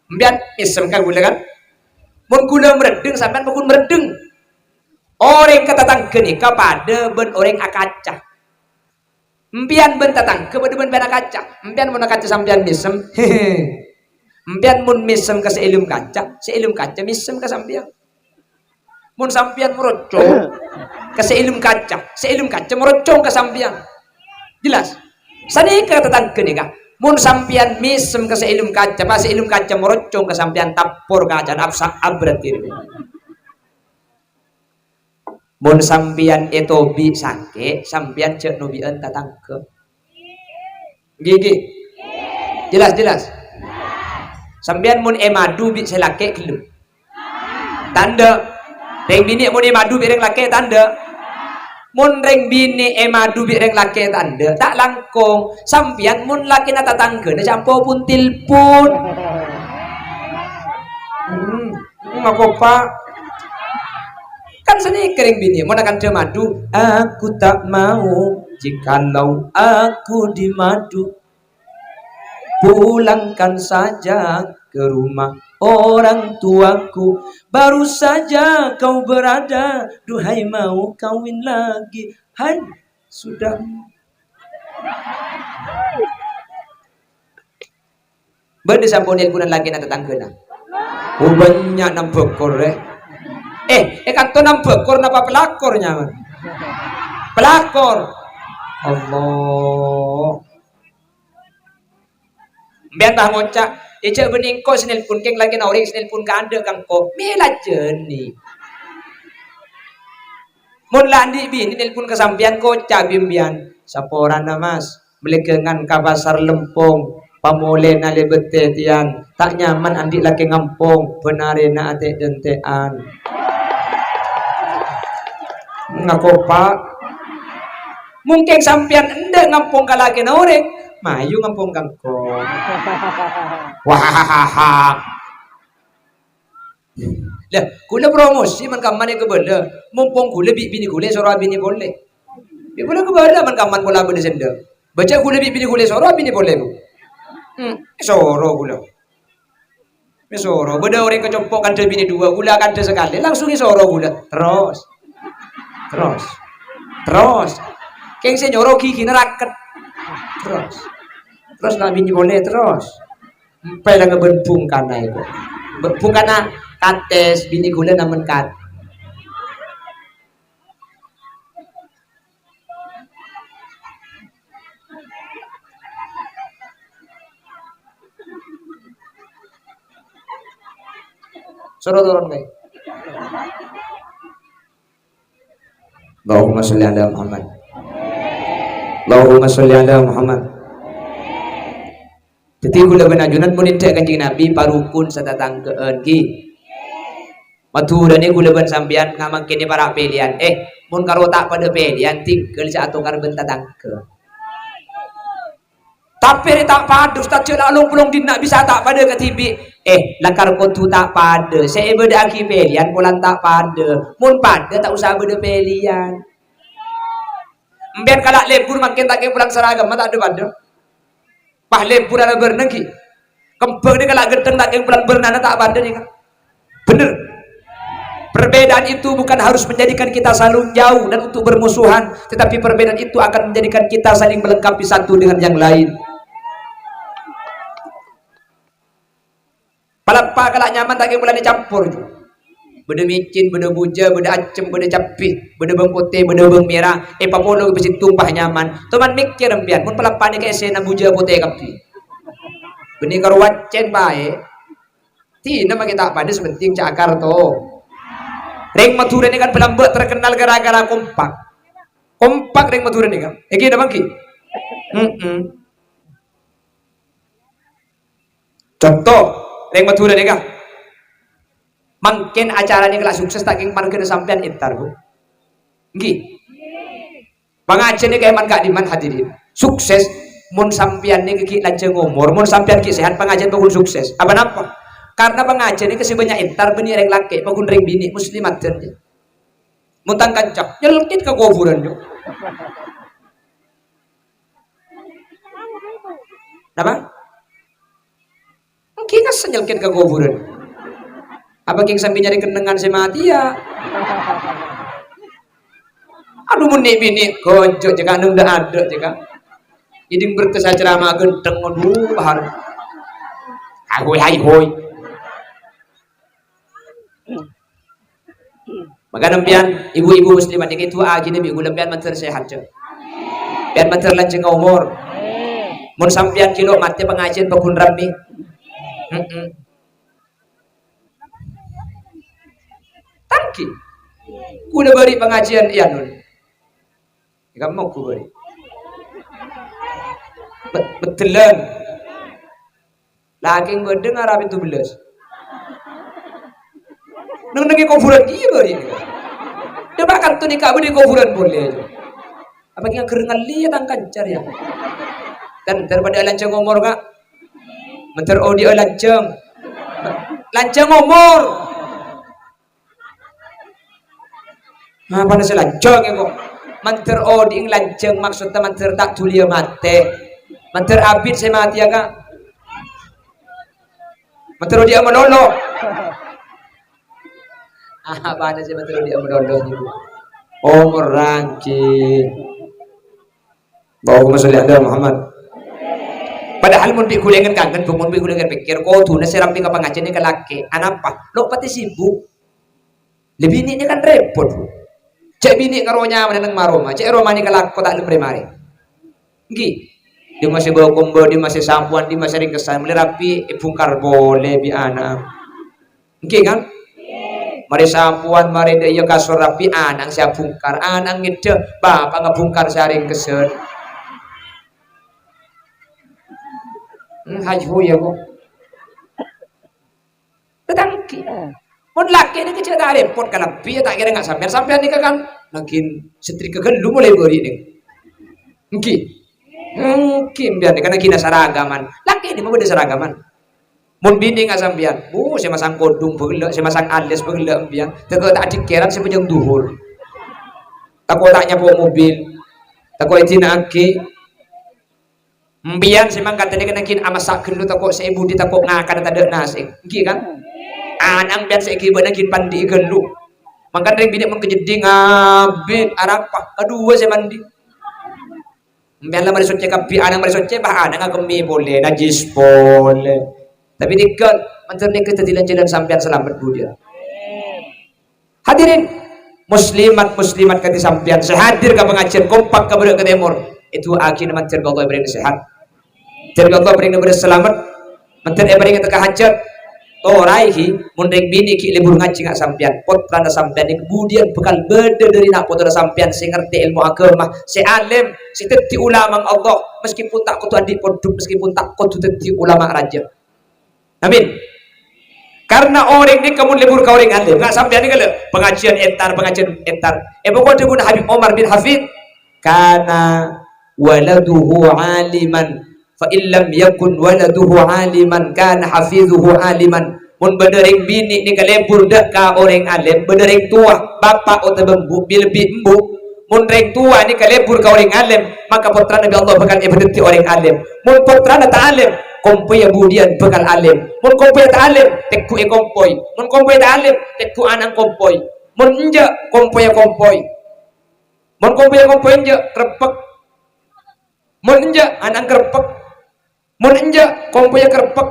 Empèyan mèsem ka ghulâ, kan? Mon ghulâ marèddheng, sampèyan pagghun marèddheng. Orèng ka tatangghâ nèka padâ bân orèng akaca. Empèyan bân tatangghâ padâ bân empèyan akaca. Empèyan mon akaca sampèyan mèsem, empèyan mon mèsem ka sè è dâlem kaca, sè è dâlem kaca mèsem ka sampèyan. Mon sampèyan morocong ka sè è dâlem kaca, sè è dâlem kaca morocong ka sampèyan. Jelas? Sanèka tatangghâ nèka. Mon sampèyan mèsem ka sè è dâlem kaca, pas sè è dâlem kaca morocong ka sampèyan, tappor kacana, absa-, abrat diri. Mon sampèyan ètobi' sakè', sampèyan jhâ' nobi'ân tatangghâ. Ngghi, ngghi. Jelas, jelas. Sampèyan mon èmadu bi' sè lakè' ghellem? Ta' endâ'. Rèng binè' mon èmadu bi' rèng lakè', ta' endâ'. Mon rèng binè' èmadu bi' rèng lakè', ta' endâ', ta' langkong. Sampèyan mon lakèna tatangghâna, campo pon-telpon. Hmm. Mako, Pa'. Kan sanèka rèng binè', mon akandhâ madu, "Aku tak mau jikalau aku dimadu. Pulangkan saja ke rumah orang tuaku. Baru saja kau berada, duhai mau kawin lagi." Hai, sudah. Bâdâ sampon nelponan lakèna tatangghâna. Oh, bânnya' nambâkor, eh. Eh, è kanto nambâkor napa pelakor nyaman? Pelakor. Allah. Empèyan ta' ngoca', "È, jhâ' bânnè engko' sè nelpon, kèng lakèna orèng sè nelpon kandhâ' ka engko'." Mè' lajânè. Mon la andi' binè nelpon ka sampèyan, koca' bi' empèyan, "Saporana, Mas, malèghângan ka Pasar Lempong, pamolèna lèbât tètèyan, ta' nyaman andi' lakè ngampong, bân arèna atè'-dântè'an." Ngako, Pa'. Mungkin sampèyan endâ' ngampong ka lakèna orèng, mayu ngampong ka engko'. Wah. Lah, ghulâ promosi man kamman èkabâlâ. Mompong ghulâ bi' binè ghulâ èsoro abinè polè. Bi' ghulâ kabâlâ man kamman pola bâdâ sè endâ'. Bâca ghulâ bi' binè ghulâ èsoro abinè polè, Bu. Hmm, èsoro ghulâ. Èsoro. Bâdâ orèng kacompo' kandhâ binè duwâ', ghulâ kandhâ sakalè, langsung èsoro ghulâ. Terros. Terros. Terros. Kèng sè nyoro ghighina raket. Terros. Terros la binè polè, terros. Empèyan bân bungkana èko. Bungkana kates, binè ghulâ namen kat-, Soro toron kaè. Allahumma sholli ala Muhammad. Allahumma sholli ala Muhammad. Dhâddhi ghulâ bân ajunan mon èdhâ' Kanjeng Nabi parokon satatangghâ'ân, ghi. Madhurâna ghulâ bân sampèyan ngamangkènè para' pèlèyan. Eh, mon karo ta' padâ pèlèyan, tinggal sè atokar bân tatangghâ. Tapè rè ta' padâ, Ustaz, jhâ' la long-polong dinna' bisa ta' padâ kadhibi'. Eh, lakar kodhu ta' padâ. Sè èbâdâ'aghi pèlèyan polana ta' padâ. Mon padâ, ta' osa bâdâ pèlèyan. Empèyan kala' lebur mangkèn ta' kèng polana saragamma ta' dhâ-padâ. Wah, lebur ana bârna ghi. Kembhâng nèka la ghântheng ta' kèng polana bârnana ta' padâ nèka. Bener. Perbedaan itu bukan harus menjadikan kita saling jauh dan untuk bermusuhan, tetapi perbedaan itu akan menjadikan kita saling melengkapi satu dengan yang lain. Palappa kala nyaman ta' kèng polana campor. Bâdâ mècèn, bâdâ bujâ, bâdâ accèm, bâdâ cabbhi, bâdâ bâwang potè, bâdâ bâwang mèra, èpapolo ka sèttong pas nyaman. Toman mèkkèr sampèyan, mon palappa nèka èssèna bujâ potè kabbhi. Bânnè karo accèn bhâi. Dinah makè ta' padâ, sè pentèng ca'na akar to. Rèng Madhurâ nèka kan bâlâmbâ' terkenal gara-gara kompak. Kompak rèng Madhurâ nèka. Èngghi napa èngghi? Heeh. Conto, rèng Madhurâ nèka. Mangkèn acara nèka la sukses ta' kèng marghâna sampèyan entar, Bu? Èngghi. Pangajhiyân nèka èman ka'dimman, hadirin. Sukses, mon sampèyan nèka ghi' lanjhâng omor, mon sampèyan ghi' sehat, pangajhiyân paggun sukses. Apa napa? Karena pangajhiyân nèka sè bânnya' entar bânnè rèng lakè', paggun rèng binè' muslimaten. Mon tang kanca, nyelkit ka kobhurân, Jo. Napa? Èngghi kassa' nyelkit ka kobhurân. Apa kèng sambi nyarè kennengngan sè matèya? Adu, mon nè' binè' ghânjhâ' jâ' ka neng dâ'-adâ' jâ' ka. Ngèdhing bertè sè acerama ghântheng, adu, bahar. Ahoy, hai, hoy. Maka sampèyan, ibu-ibu muslimat nèka, du'aaghi bi' kaulâ sampèyan mandhâr sehat, jâ. Sampèyan mandhâr lanjhâng omor. Mon sampèyan ghi' lo' matè, pangajhiyân paggun rammè. Heeh. Tanggi. Kaulâ bâri' pangajhiyân è anun. È kamma ghu bâri'. Bed-, beddhellan. Lakè bâdâ ngara pètto bellâs. Neng-nengngè kobhurân iyâ bâri'. Dâpa' kanto nèka bâdâ kobhurân polè. Apa kèng ghâr ngallè tang kanca rèya? Kan dâri padâ lanjhâng omor, Ka'. Mandhâr odi'â lanjhâng. Lanjhâng omor. Apana sè lanjhâng, kok? Mandhâr odi'na lanjhâng, maksodda mandhâr ta' dhuliyâ matè. Mandhâr abit sè matèya, Ka'. Mandhâr odi'â malolo. Apana sè mandhâr odi'â malolo, Bu? Omor rangkè. Allahumma sholli ala Muhammad. Padahal mon bi' kaulâ ngen-kangen, Bu, mon bi' kaulâ ngen pèkkèr, kodhuna sè rammè ka pangajhiyân nèka lakè'. Anapa? Lo' patè sibuk. Lè binè' nèka kan repot, Bu. Cè' binè' karo nyamana neng ma-roma, cè' roma nèka lako ta' lem rè-marè. Èngghi. Dimma sè bâkomba, dimma sè sampowan, dimma sè rèngkessan, mèlè rapi èbhungkar polè bi' ana'. Èngghi, kan? Marè sampowan, marè dâ' iyâ kasor rapi, ana' sè abhungkar. Ana' ngèdhâ, bapa' ngabhungkar sè arèngkessan. Hmm, hayu ya, kok. Tatanggi. Mon lakè' nèka cè' ta' repot kalabbi, ya ta' kèra nga' sampèyan. Sampèyan nèka kan nangghing setrika ghâllu molaè bâri' nèka. Èngghi. Èngghi, sampèyan nèka nangghing saragaman. Lakè' nèka bâdâ saragaman. Mon binè' nga' sampèyan, bu, sè masang kodhung bhâghellâ', sè masang alès bhâghellâ' sampèyan. Tako' ta' adhikkèran sè bhâjâng dhuhur. Tako' ta' nyapo' mobil. Tako' èdina'aghi. Sampèyan sè mangkat nèka nangghing amassa' ghâllu tako' sè è budi tako' ngakana tadâ' nasè'. Èngghi, kan? Ana' sampèyan sè èghibâ nangghing pandi'i ghâllu. Mangkana rèng binè' mon kajeddhing abit arapa, kadhuwâ sè mandi. Sampèyan la marè soccè kabbhi, ana' marè soccè, bâh, ana' ngakemmè polè, najjhis polè. Tapè tèghâl, mandhâr nèka dhâddhi lan-jhâlân sampèyan salamet budiyân. Hadirin, muslimat-muslimat kadhi sampèyan sè hadir ka pangajiân kompak ka bârâ' ka tèmor, èdu'aaghina mandhâr bi' Allah èparèngana sehat. Mandhâr bi' Allah èparèngana bâdâ salamet. Mandhâr èparèngana tekka hajhât. Toraèghi, mon rèng binè' ghi' lebur ngajhi nga' sampèyan, pottrana sampèyan nèka budiyân bhâkal bâdâ dâri na' pottrana sampèyan sè ngartè èlmo aghâma, sè alim, sè dhâddhi ulama Allah, meskipun ta' kodhu andi' pondhuk, meskipun ta' kodhu dhâddhi ulama rajâ. Amin. Karna orèng nèka mon lebur ka orèng alim, nga' sampèyan nèka lho, pangajiân entar, pangajiân entar. È pokok dhâbuna Habib Omar bin Hafid, "Kana waladuhu aliman, fa in lam yakun waladuhu aliman, kana hafizuhu aliman." Mon bâdâ rèng binè' nèka lebur dâ' ka orèng alim, bâdâ rèng towa, bapa' otabâ embu', bi-, lebbi embu', Mon rèng towa nèka lebur ka orèng alim, maka pottrana bi' Allah bhâkal èpadhâddhi orèng alim. Mon pottrana ta' alim, kompoyya budiyân bhâkal alim. Mon kompoyya ta' alim, tegghu'è kompoy. Mon kompoyya ta' alim, tegghu' ana'na kompoy. Mon enjâ', kompoyya kompoy. Mon kompoyya kompoy enjâ', reppek. Mon enjâ', ana'na reppek. Mon enjâ', kompoyya kereppek.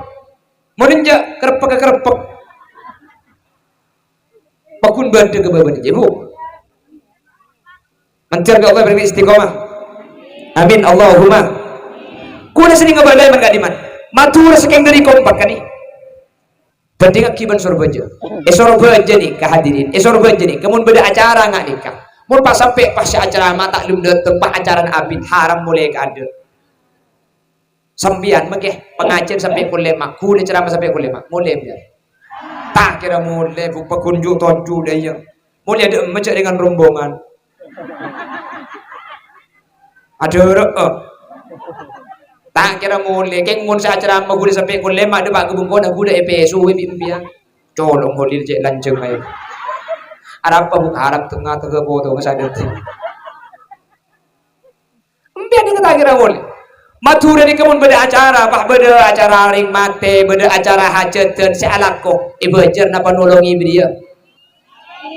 Mon enjâ', kereppekka kereppek. Paggun bâdâ ka bâbâna, Bu. Mandhâr ka Allah bâreng istiqomah. Amin, Allahumma. Kaulâ sennengnga bâlâi man ka'dimman. Madhurâ sakèng dhâri kompak ka'dinto. Bhândhingngaghi bân Sorbhâjâ. È Sorbhâjâ nèka, hadirin. È Sorbhâjâ nèka, mon bâdâ acara nga' nèka. Mon pas sampè' pas sè acara ma' ta' lem dâteng, pas acarana abit, haram molè kaadâ'. Sampèyan mangkè pangajiyân sampè' pokol lèma', ghulâ ceramah sampè' pokol lèma', molè sampèyan. Ta' kèra molè, bu-, paggun ju' tonju dâ' iyâ. Molè dâ' emma jhâ' rèng rombongan. Adârâ'â. Ta' kèra molè, kèng mon sè acara ma' ghulâ sampè' pokol lèma' dâ' pa' ka bengkona ghulâ èpèsoè bi' sampèyan. Colo' ngolil cè' lanjhâng aè. Arapa bu-, arap tengnga-tengnga potong sadhâjâ. Empèyan nèka ta' kèra molè. Madhurâ nèka mon bâdâ acara, pas bâdâ acara orèng matè, bâdâ acara hajhâdhân sè alako, èbâjâr napa nolongè bâriyâ?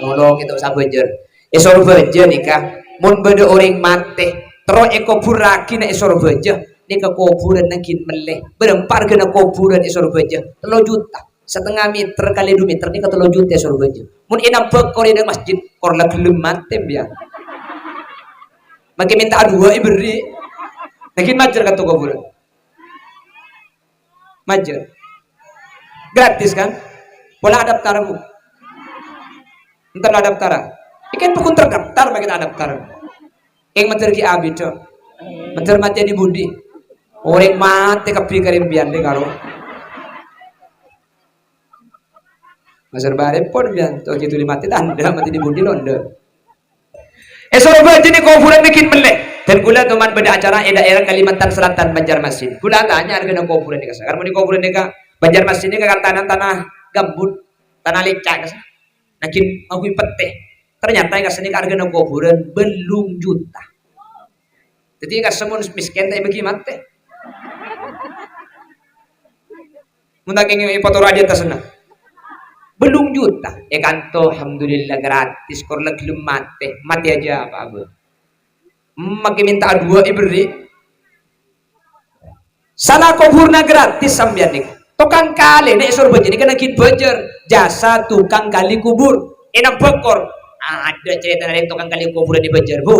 Nolongè ta' osa bâjâr. È Sorbhâjâ nèka, mon bâdâ orèng matè, terro èkoburraghi na' è Sorbhâjâ, nèka kobhurânna ghi' mellè. Bârâmpa arghâna kobhurân è Sorbhâjâ? Tello juta. Satengnga mèter kalè du mèter nèka tello juta è Sorbhâjâ. Mon è nambâ kor è dâ' masjid, kor la ghellem matè, sampèyan. Mangkè mènta'a duwâ' èberri'. Lagi majâr kanto kobhurân. Majâr. Gratis, kan? Pola adaptar, Bu. Entar adaptar. Ikan pokok terdaftar, mangkè ta' adaptar. Kèng majâr ghi' abit, Cok. Majâr matè è budi. Orèng matè kabbhi karèmbiyan deh, karo. Maser barepon, biyan, to gitu di mati tanda, mati di budi londo. È Sorbhâjâ nèka kobhurân ghi' mellè. Dan ghulâ toman bâdâ acara è daerah Kalimantan Selatan, Banjarmasin. Ghulâ atanya arghâna kobhurân nèka, sakar muni kobhurân nèka, Banjarmasin nèka kan tanah-tanah gambut, tanah lecak, kasa. Nah, ghi' ngangghuy pettè. Ternyata nèka sè nèka arghâna kobhurân bâllung juta. Dhâddhi, kassa mon mèskèn ta' èbâghi matè. Mon ta' kèngèng èpatoro' è attasna. Bâllung juta. È kanto, alhamdulillah, gratis. Kor la ghellem matè. Matè aja apa-apa. Mangkè mènta'a duwâ' èberri'. Sala kobhurna gratis sampèyan nèka. Tokang kalè nè' è Sorbhâjâ nèka naghin bâjâr. Jasa tukang kali kubur. È nambâ kor. Adâ' carètana rèng tokang kali kuburân èbâjâr, Bu.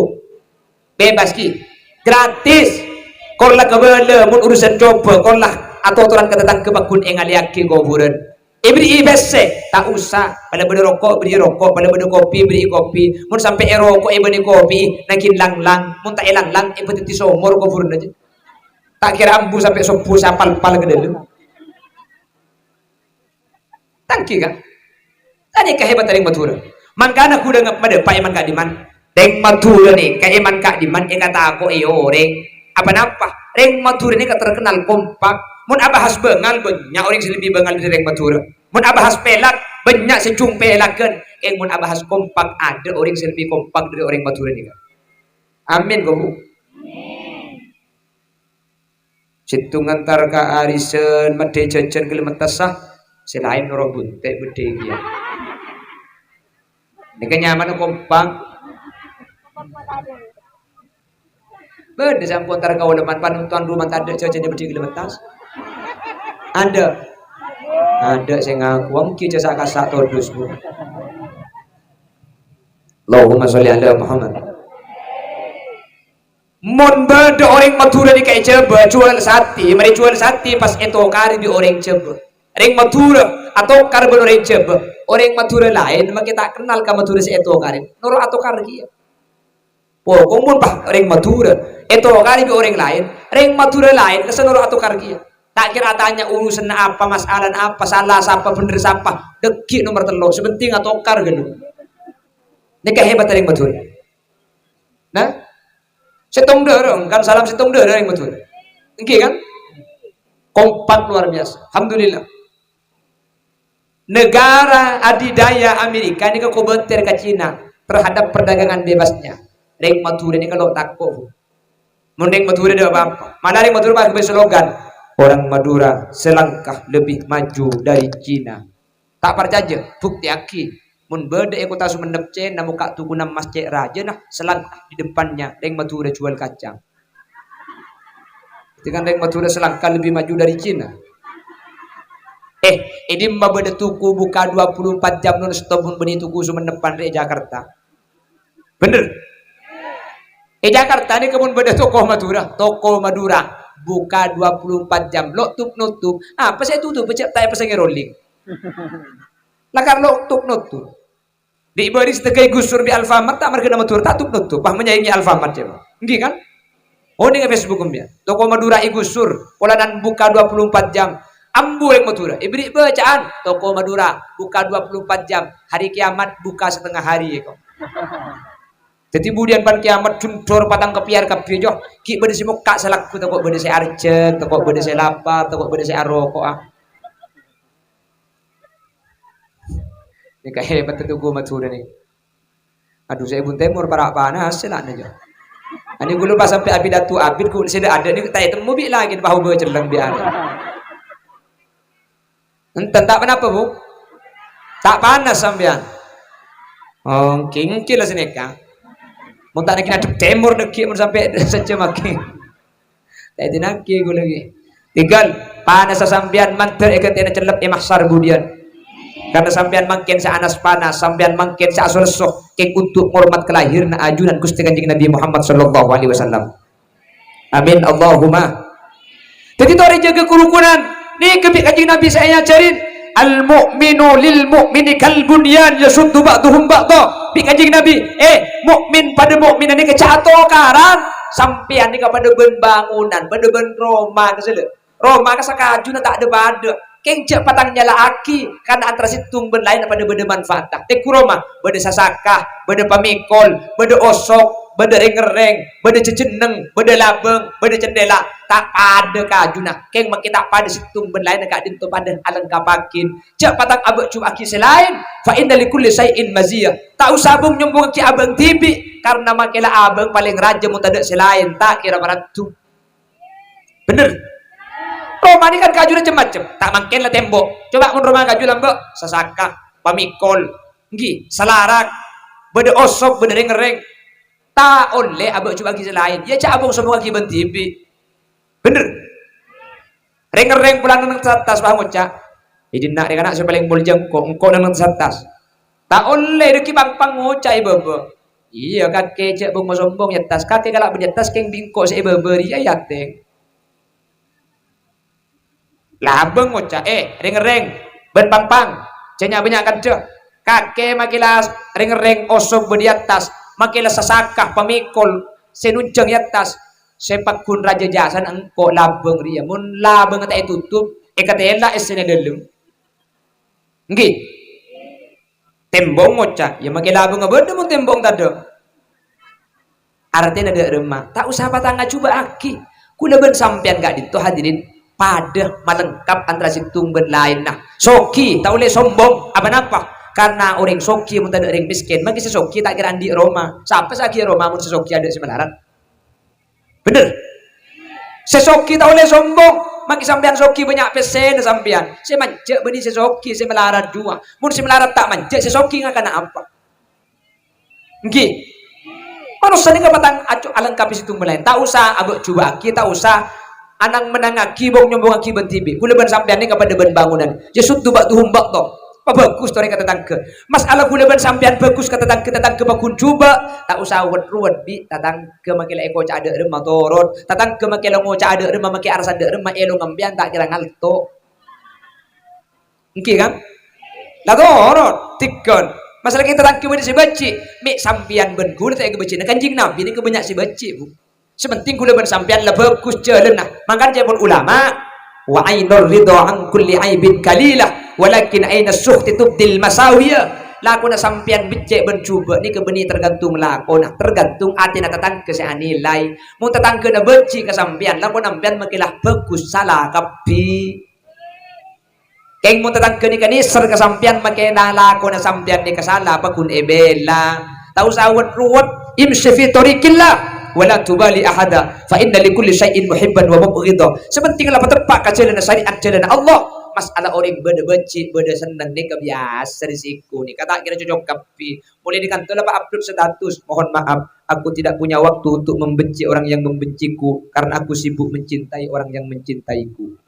Bebas, ghi. Gratis. Kor la kabâlâ, mon urusan coba, kor la atotoran ka tatangghâ paggun èngalèyaghi kobhurân. Èberri'i pèssè, ta' osa. Bâlâ bâdâ roko', berri'i roko'. Bâlâ bâdâ kopi, berri'i kopi. Mon sampè' èroko' èbânnè kopi, naghin langlang. Mon ta' èlanglang, èpadhâddhi somor kobhurân aja. Ta' kèra ambu sampè' sobbhu sapal-pal ka dâlem. Tangghi, kan? Tadâ' kahebatta rèng Madhurâ. Mangkana ghulâ ngep-, madâpa' è man ka'dimman. Rèng Madhurâ nèka è man ka'dimman èkatako'è orèng. Apa-napa? Rèng Madhurâ nèka terkenal kompak. Mon abahas bângal, bânnya' orèng sè lebbi bângal dâri rèng Madhurâ. Mon abahas pèlak, bânnya' sè jhung pèlaghân. Kèng mon abahas kompak, adâ' orèng sè lebbi kompak dâri orèng Madhurâ nèka. Amin, kok, Bu? Sèttong entar ka arisan, maddhâi jhâjhân ghellem mettassa, sè laèn noro' bunte' beddhâi kèya. Nèka nyamana kompak. Bâdâ sè ampon entar ka ulèman, panonton rumah tadâ' jhâjhânna beddhâi ghellem mettas. Adâ'. Adâ' sè ngaku, ènggi jhâ' sa'-kassa' todus, Bu. Allahumma sholli ala Muhammad. Mon bâdâ orèng Madhurâ nèka è Jhâbâ, juwâl satè, marè juwâl satè pas ètokarè bi' orèng Jhâbâ. Rèng Madhurâ atokar bân orèng Jhâbâ. Orèng Madhurâ laèn makè ta' kennal ka Madhurâ sè ètokarè. Noro' atokar kèya. Pokok mon pas rèng Madhurâ ètokarè bi' orèng laèn, rèng Madhurâ laèn kassa noro' atokar kèya. Ta' kèra atanya urusanna apa, masalana apa, sala sapa, bhender sapa, dâggi' nomer tello', sè pentèng atokar ghâllu. Nèka hebat rèng Madhurâ. Nah, sèttong dârâ, kan salam sèttong dârâ rèng Madhurâ. Ènggi kan? Kompak luar biasa. Alhamdulillah. Negara adidaya Amerika nèka kobâtèr ka Cina terhadap perdagangan bebasnya. Rèng Madhurâ nèka lo' tako', Bu. Mon rèng Madhurâ ta' apa-apa. Malah rèng Madhurâ pas ghi' slogan, "Orang Madura selangkah lebih maju dari Cina." Ta' parcajâ, buktèyaghi. Mon bâdâ è kottha Songennep Cèna mokka' tokona emmas cè' rajâna, selangkah di depannya rèng Madhurâ jual kacang. Dengan rèng Madhurâ selangkah lebih maju dari Cina. Eh, è dimma bâdâ toko buka dua puluh empat jam non stop mon bânnè toko Sumennepan rè è Jakarta? Bener? È Jakarta nèka mon bâdâ toko Madhurâ, toko Madhurâ buka dua puluh empat jam, lo' tup-notup. Apa sè ètutup? Cè' ta' èpasangè rolling. Lakar lo' tup-notup. Di' bâri' sè tèghâ ègusur bi' Alfamart, ta' marghâna Madhurâ, ta' tup-notup. Pas menyaingi Alfamart, ya, Pak. Ènggi, kan? Onèng è Facebook, sampèyan. Toko Madhurâ ègusur, polana buka dua puluh empat jam. Ambu rèng Madhurâ, èberri' bâcaan, "Toko Madhurâ buka dua puluh empat jam, hari kiamat buka setengah hari," èko. Dhâddhi budiyân pan kiamat jundhor patang kapèyar kabbhi, jo. Ghi' bâdâ sè mokka' sè lagghu, tako' bâdâ sè arjhâk, tako' bâdâ sè lapar, tako' bâdâ sè aroko'a. Nèka hebat toko Madhurâ nèka. Adu, sè è Bun Tèmor para' panas sè la nèka. Ani ghulâ pas sampè' apidato abit, ghulâ sè dâ'-adâ' nèka ta' ètemmo bi' lakè pahu bâcelleng bi' ana. Enten ta' ponapa, Bu? Ta' panas sampèyan? Oh, ènggi, ènggi la sanèka. Mon ta' nèka ngadhep tèmor nèka mon sampè' sajjhâ maghi. Ta' èdinaghi ghulâ ghi. Tèghâl, panassa sampèyan mandhâr è ghântèna cellep è mahsyar budiyân. Karna sampèyan mangkèn sè anas-panas, sampèyan mangkèn sè aso-lesso, kèng untuk ngormat kalahiranna ajunan Ghustè Kanjeng Nabi Muhammad sallallahu alaihi wasallam. Amin, Allahumma. Dhâddhi torè jâgâ karukunan. Nèka bi' Kanjeng Nabi sè èajhâri, "Al-mu'minu lil mu'mini kal bunyan yashuddu ba'duhum ba'dha." Bi' Kanjeng Nabi, eh, mukmin padâ mukminna nèka jhâ' atokaran. Sampèyan nèka padâ bân bangunan, padâ bân roma, ka sè lè. Roma ka sakajuna ta' dhâ-padâ. Kèng jhâ' patang nyala'aghi, karna antara sèttong bân laènna padâ bâdâ manfaatta. Tèngghu roma, bâdâ sasaka, bâdâ pamèkol, bâdâ osok, bâdâ rèng-ngèrrèng, bâdâ jhâjhennèng, bâdâ labâng, bâdâ cendhèla. Ta' padâ kajuna. Kèng makè ta' padâ sèttong bân laènna ka'dinto padâ alengkapaghi. Jhâ' patang abâ' jhubâ'âghi sè laèn. "Fa inna li kulli syai'in maziyah." Ta' osa bung nyombongngaghi abâ'na dhibi', karna makè la abâ'na palèng rajâ mon tadâ' sè laèn, ta' kèra paraddhu. Bener? Roma nèka kan kajuna cem-macem. Ta' mangkèn la tèmbo'. Coba mon roma kaju lambâ', sasaka, pamèkol, ènggi, salarak, bâdâ osok, bâdâ rèng-ngèrrèng. Ta' ollè abâ' jhubâ'âghi sè laèn. Iyâ, jhâ' abung sombongngaghi bân dhibi'. Bener? Rèng-ngèrrèng polana neng attas, pas ngoca', "È dinna' rèng ana' sè palèng molja engko', engko' neng attas." Ta' ollè dhâggi' pang-pang ngoca' è bâbâ. Iyâ, kakè jhâ' bung masombong è attas, kakè kala' bân è attas kèng bi' engko' sè è bâbâ rèya èatèng. Labâng ngoca', "Eh, rèng-ngèrrèng, bân pang-pang, jhâ' nya'-bânnya' kandhâ. Kakè makè la rèng-ngèrrèng osok bâdâ è attas, makè la sasaka pamèkol sè nonjhâng è attas, sè pagghun rajâ jhâsana engko' labâng rèya. Mon labângnga ta' ètotop, èkatèla' èssèna dâlem." Ènggi. Tèmbong ngoca', "Iyâ, makè labângnga bâdâ mon tèmbong tadâ'." Artèna dâ' remma, ta' osa patang ajhubâ'âghi. Kaulâ bân sampèyan ka'dinto, hadirin, padâ malengkap antara sèttong bân laènna. Soghi, ta' ollè sombong. Apa napa? Karna orèng soghi mon tadâ' orèng mèskèn, makè sè soghi ta' kèra andi' roma. Sapa sè aghiyâ roma mon sè soghi adâ' sè malarat? Bener? Sè soghi ta' ollè sombong. Makè sampèyan soghi bânnya' pèssèna sampèyan. Sè manjâ bânnè sè soghi, sè malarat jhuwâ. Mon sè malarat ta' manjâ, sè soghi ngakana apa? Ènggi. Manossa nèka patang aco-, alengkapè sèttong bân laèn. Ta' osa abâ' jhubâ'âghi, ta' osa anang-mennangngaghi, bung-nyombongngaghi bân dhibi'. Kaulâ bân sampèyan nèka padâ bân bangunan. Yashuddu ba'duhum ba'dha. Pabhâghus torè ka tatangghâ. Masalah kaulâ bân sampèyan bhâghus ka tatangghâ, tatangghâ pagghun jhubâ'. Ta' osa wet-ruwet bi' tatangghâ makè la èkoca' adâ' remma torot. Tatangghâ makè la ngoca' adâ' remma, makè arassa adâ' remma, èlong sampèyan ta' kèra ngalto. Ènggi, kan? La torot, tèghâl. Masalah kèng tatangghâ bâdâ sè bâji', mè' sampèyan bân kaulâ ta' èkabâji'âna, Kanjeng Nabi nèka bânnya' sè bâji', Bu. Sè penting kaulâ bân sampèyan la bhâghus jhâlânna. Mangkana ca'èpon ulama, "Wa ainur ridha an kulli aibin qalilah, walakin ainas sukhti tubdil masawiya." Lakona sampèyan beccè' bân jhubâ' nèka bânnè tergantung lakona, tergantung atèna tatangghâ sè anilai. Mon tatangghâna bâji' ka sampèyan, lakona sampèyan makè la bhâghus, sala kabbhi. Kèng mon tatangghâ nèka nèser ka sampèyan, makè la lakona sampèyan nèka sala, pagghun èbhilâ. Ta' osa wet-ruwet. Imshi fi thariqillah wa la tubali ahada, fa inna li kulli syai'in muhibban wa mubghidha. Sè pentèng la pateppa' ka jhâlânna syariat, jhâlânna Allah. Masalah orèng bâdâ bâji', bâdâ senneng, nèka biyasa, resiko nèka ta' kèra cocok kabbhi. Molaè è kanto la pa-upload status, "Mohon maaf, aku tidak punya waktu untuk membenci orang yang membenciku, karena aku sibuk mencintai orang yang mencintaiku."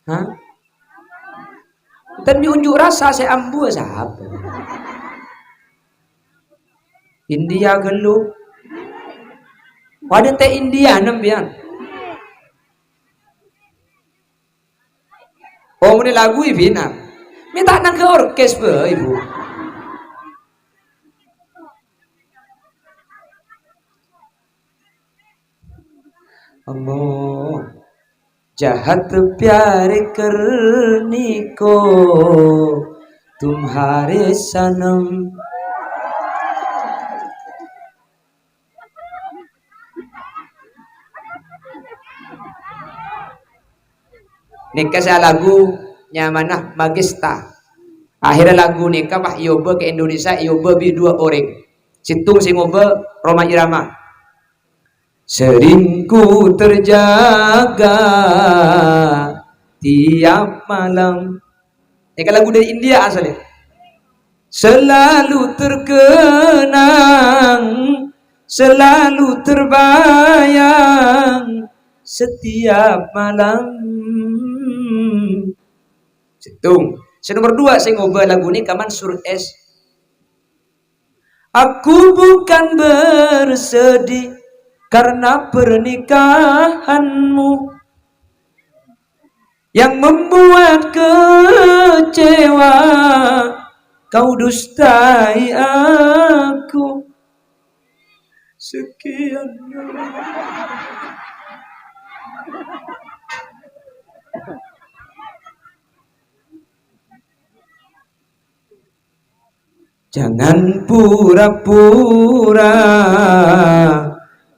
Hah? Enten mè' unjuk rasa sè ambu sapa? India ghâllu. Padâ ta' India sampèyan. Oh, mènè lagu ibina. Mè' ta' nangghâ orkes bhâi, Bu. Allah. Jahat pyare karni ko tumhare sanam. Nèka sè alagu nyamana Magesta. Akhirnya lagu nèka pas èobâ ka Indonesia, èobâ bi' dua orèng. Sèttong sè ngobâ Rhoma Irama. Sering ku terjaga tiap malam. Nèka lagu dari India asalnya. Selalu terkenang, selalu terbayang setiap malam. Sèttong. Sè nomor dua, sè ngobâ lagu nèka Mansur S. Aku bukan bersedih karena pernikahanmu yang membuat kecewa, kau dustai aku. Sekian. Jangan pura-pura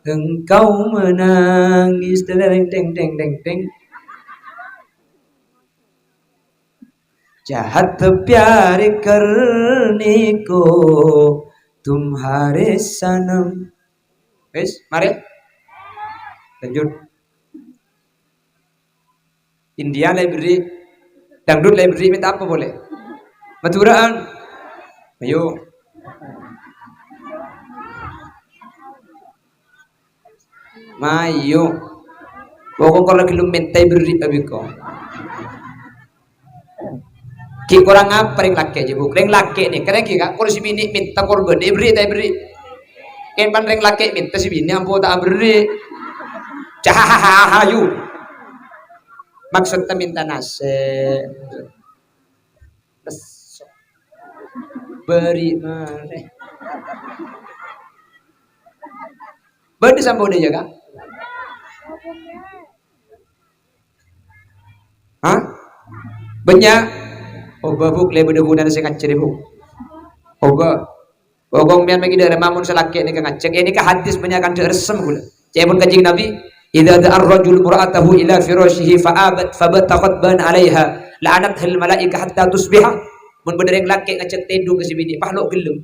engkau menangis. Deng, deng, deng, deng, deng. Jahat pyare karni ko tumhare sanam. Wis, mari. Lanjut. India la èberri', dangdut la èberri', mènta apa polè? Madhurâ'ân. Ayo. Mayo. Pokok kor la ghellem mènta èberri' abikko. Ghi' korang apa rèng lakè', jâ, Bu? Rèng lakè' nèka, rèng ghi' ka, kor sè binè' mènta korbhân, èberri' ta' èberri'? Kèng pan rèng lakè' mènta sè binè' ampo ta' aberri'. Cahahahahayu. Maksudnya minta nasib. Lesso. Beri mana? Beri sampo dia, Kak? Hah? Bânnya'? Obâ, Bu, lè bâdâ ghunana sè ngajhâr, Bu. Obâ. Pokok mèyan manggi dâ' remma mon sè lakè' nèka ngajhâr. Nèka hadis bânnya' kandhâ' ressem ghulâ. Ca'èpon Kanjeng Nabi, "Idza da'ar rajul imra'atahu ila firasyihi fa abat fa bata ghadban 'alaiha, la'anathal malaikah hatta tusbiha." Mon bâdâ rèng lakè' ngajhâr tèdung ka sè binè', pas lo' ghellem.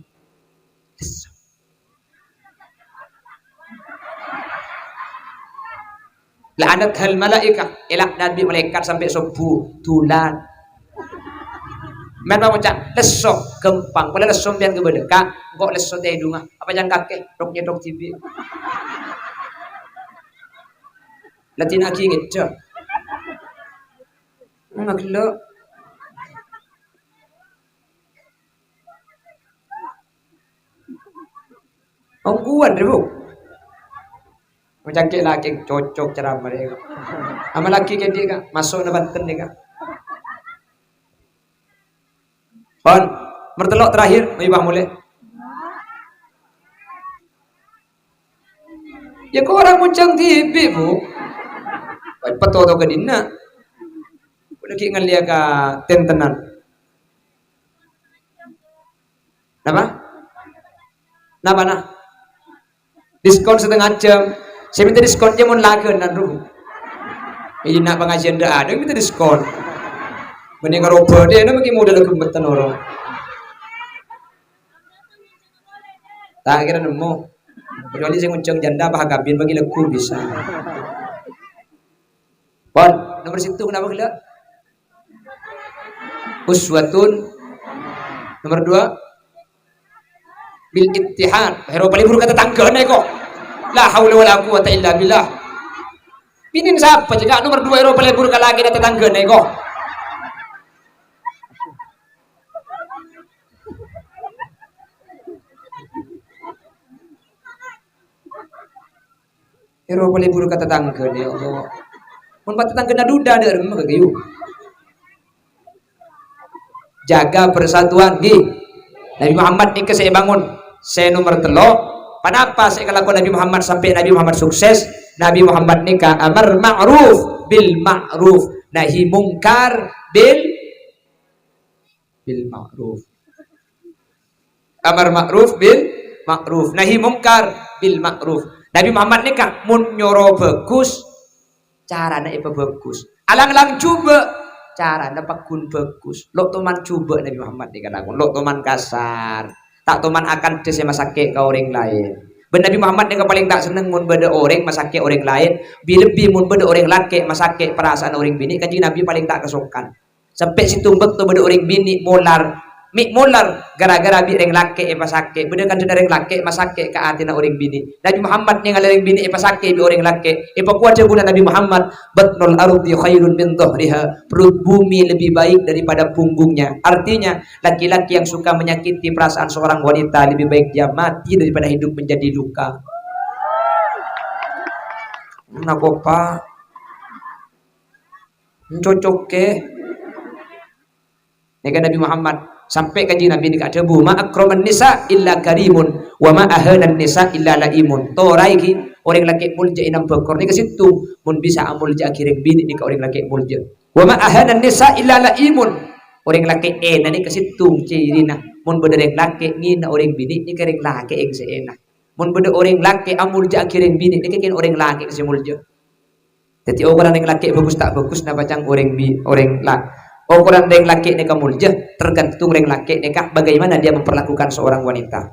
La'anathal malaikah, èla'nat bi' malaèkat sampè' sobbhu, dulan. Mèn pangoca', "Lesso, ghâmpang. Polè lesso sampèyan kabâlâ, Ka', engko' lesso tèdungnga. Apa can kakè, tok-nyètok dhibi'." La dina'aghi ngèdhâ. Ngagello'. Ongghuwân, rè, Bu. Macangkè lakè cocok ceramah rè. Ama lakè kèdhi', Ka', maso' na bhânten nèka. Pon, mertello' terakhir, mayu bâ' molè. Ya, korang moncang dhibi', Bu. Wah, petoto ka dinna'. Kaulâ ghi' ngallèya ka tentenan. Napa? Napa, nah? Diskon setengah jam. Sè mènta diskon jâ mon laghânan, ru. Iyâ, na' pangajiân dâ' adâ' mènta diskon. Mending karo bâdâna mangkèn modal ghemmetten ora. Ta' kèra nemmo. Kecuali sè ngonjhâng janda apa kabin bagi lagu bisa. Pon, nomor sèttong napa ghellâ'? Uswatun. Nomor dua, bil ittihad. Hèro palèbur ka tatangghâna kok. La haula wala quwwata illa billah. Binèn sapa cèka' nomor dua hèro palèbur ka lakèna tatangghâna kok. Hèro palèbur ka tatangghâna, ya Allah. Mon pas tatangghâna duda, dâ' remma ka kayu. Jaga persatuan, ngghi. Nabi Muhammad nèka sè èbângon. Sè nomor tello', ponapa sè èkalako Nabi Muhammad sampè' Nabi Muhammad sukses? Nabi Muhammad nèka amar ma'ruf bil ma'ruf, nahi mungkar bil, bil ma'ruf. Amar ma'ruf bil ma'ruf, nahi mungkar bil ma'ruf. Nabi Muhammad nèka mon nyoro bhâghus, carana èpabhâghus. Alang-lang jhubâ', carana paggun bhâghus. Lo' toman jhubâ' Nabi Muhammad nèka lakon, lo' toman kasar. Ta' toman akanta sè masakè' ka orèng laèn. Bân Nabi Muhammad nèka palèng ta' senneng mon bâdâ orèng masakè' orèng laèn, bi-, lebbi mon bâdâ orèng lakè' masakè' parasaan orèng binè', Kanjeng Nabi palèng ta' kasokan. Sampè' sèttong bâkto bâdâ orèng binè' molar, mè' molar ghârâ-ghârâ bi' rèng lakè' èpasakè', bâdâ kantha rèng lakè' masakè' ka atèna orèng binè'. Nabi Muhammad nèngalè rèng binè' èpasakè' bi' orèng lakè', èpakowat dhâbuna Nabi Muhammad, "Batnul ardi khairun min dhahriha." Perut bumi lebih baik daripada punggungnya. Artinya, laki-laki yang suka menyakiti perasaan seorang wanita lebih baik dia mati daripada hidup menjadi luka. Napa, Pak? Ncocokke. Nèka Nabi Muhammad, sampè' Kanjeng Nabi nèka adhâbu, "Ma akraman nisa illa karimun, wa ma ahanan nisa illa laimun." Toraè ghi, orèng lakè' molja è nambhâ kor nèka sèttong, mon bisa amolja'aghi rèng binè' nèka orèng lakè' molja. "Wa ma ahanan nisa illa laimun." Orèng lakè' èna nèka sèttong cirina, mon bâdâ rèng lakè' ngèna orèng binè' nèka rèng lakè' sè èna. Mon bâdâ orèng lakè' amolja'aghi rèng binè' nèka kèng orèng lakè' sè molja. Dhâddhi, okoran rèng lakè' bhâghus ta' bhâghus napa ca'na orèng bi-, orèng la-, okoran rèng lakè' nèka molja, tergantung rèng lakè' nèka bagaimana dia memperlakukan seorang wanita.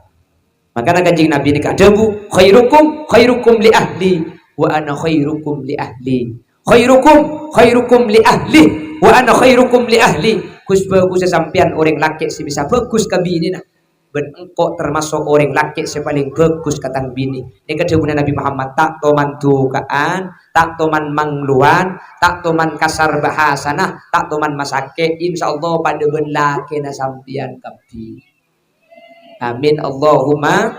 Makana Kanjeng Nabi nèka adhâbu, "Khairukum, khairukum li ahli, wa ana khairukum li ahli. Khairukum, khairukum li ahli, wa ana khairukum li ahli." Ghus-bhâghussâ sampèyan orèng lakè' sè bisa bhâghus ka binèna. Bân engko' tamaso' orèng lakè' sè palèng bhâghus ka tang binè. Nèka dhâbuna Nabi Muhammad, "Ta' toman dhuka'an, ta' toman manglowan, ta' toman kasar bhâsana, ta' toman masakè', insyaallah padâ bân lakèna sampèyan kabbhi." Amin, Allahumma.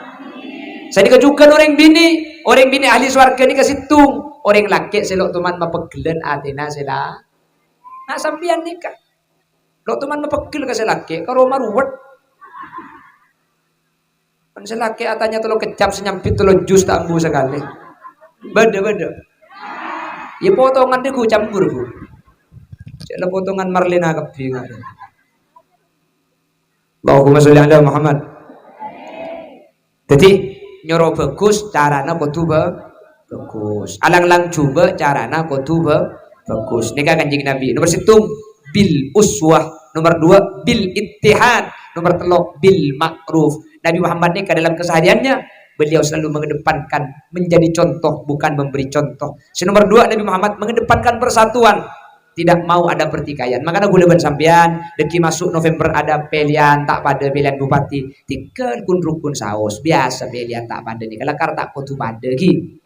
Sanèka jhughân orèng binè', orèng binè' ahli sowarghâ nèka sèttong, orèng lakè' sè lo' toman mapegghellân atèna sè la-, na' sampèyan nèka. Lo' toman mapeggel ka sè lakè', karo maruwet. Kan sè lakè' atanya tello keccap, sè nyambit tello jus ta' ambu sakalè. Bâdâ, bâdâ. Yâ potongan dhi ghu campur, ghu. Cè' la potongan Marlina kabbhi, ngarè. Allahumma sholli ala Muhammad. Dhâddhi, nyoro bhâghus, carana kodhu bhâ-, bhâghus. Alang-lang jhubâ', carana kodhu bhâ-, bhâghus. Nèka Kanjeng Nabi. Nomor sèttong, bil uswah. Nomor dua, bil ittihad. Nomor tello', bil ma'ruf. Nabi Muhammad nèka dalam kesehariannya, beliau selalu mengedepankan menjadi contoh, bukan memberi contoh. Sè nomor dua, Nabi Muhammad mengedepankan persatuan. Tidak mau ada pertikaian. Makana ghulâ bân sampèyan, dhâggi' maso' November ada pèlèyan, ta' padâ pèlèyan bupati. Tèghâl kun-rukun saos. Biyasa pèlèyan ta' padâ nèka, lakar ta' kodhu padâ, ghi.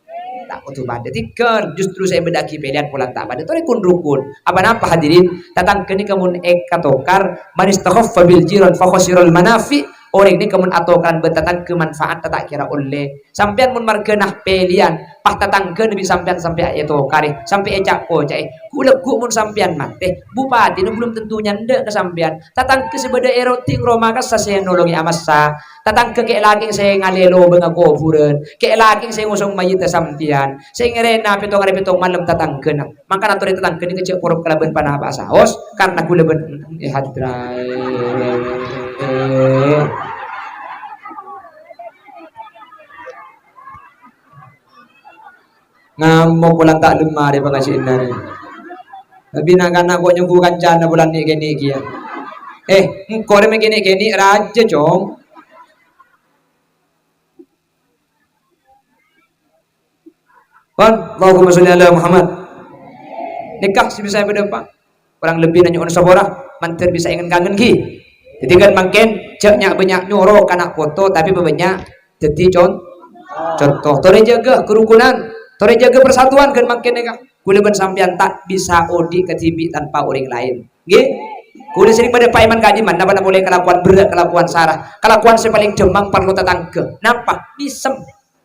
Ta' kodhu padâ. Tèghâl, justru sè èbâdâ'aghi pèlèyan polana ta' padâ. Torè kun-rukun. Apa-napa, hadirin? Tatangghâ nèka mon èkatokar, "Man istakhaffa bil jiran fa khasiral manafi'." Orèng nèka mon atokaran bân tatangghâ, manfaat ta' kèra ollè. Sampèyan mon marghâna pèlèyan, pas tatangghâna bi' sampèyan sampè' ètokarè, sampè' èca'-koca'è. Ghu-, lagghu' mon sampèyan matè, bupatina belum tentu nyandhâ ka sampèyan. Tatangghâ sè bâdâ è Rotting, Roma Kassa sè nolongè amassa. Tatangghâ kè'-lakè' sè ngalè lobângnga kobhurân, kè'-lakè' sè ngosong mayyidda sampèyan, sè ngèrèna pètto arè pètto malem tatangghâna. Mangkana torè tatangghâ nèka jhâ' porop kalabân panapa'a saos, karna ghulâ bân, eh, hadra. Nyammo polana ta' lemma rè pangajiyânna rè. Tapè na'-kana' ko' nyongghu kancana polana nè'-kènè' kèya. Eh, engko' rè mè' kènè'-kènè' rajâ, Cong. Pon, Allahumma sholli ala Muhammad. Nèka sè bisa èpadâpa'. Korang lebbina nyo'on sapora, mandhâr bisa èngen-kangen ghi. Dhâddhi kan mangkèn jhâ' nya'-bânnya' nyoro kana' poto, tapè pabânnya' dhâddhi con-, conto. Torè jâgâ karukunan, torè jâgâ persatuan kan mangkèn nèka. Kaulâ bân sampèyan ta' bisa odi' kadhibi' tanpa orèng laèn. Ngghi? Kaulâ serrèng padâpa' èman ka'dimma, napa-napa polè kalakowan berrâ', kalakowan sara, kalakowan sè palèng dhâmmang parlo tatangghâ. Napa? Mèsem.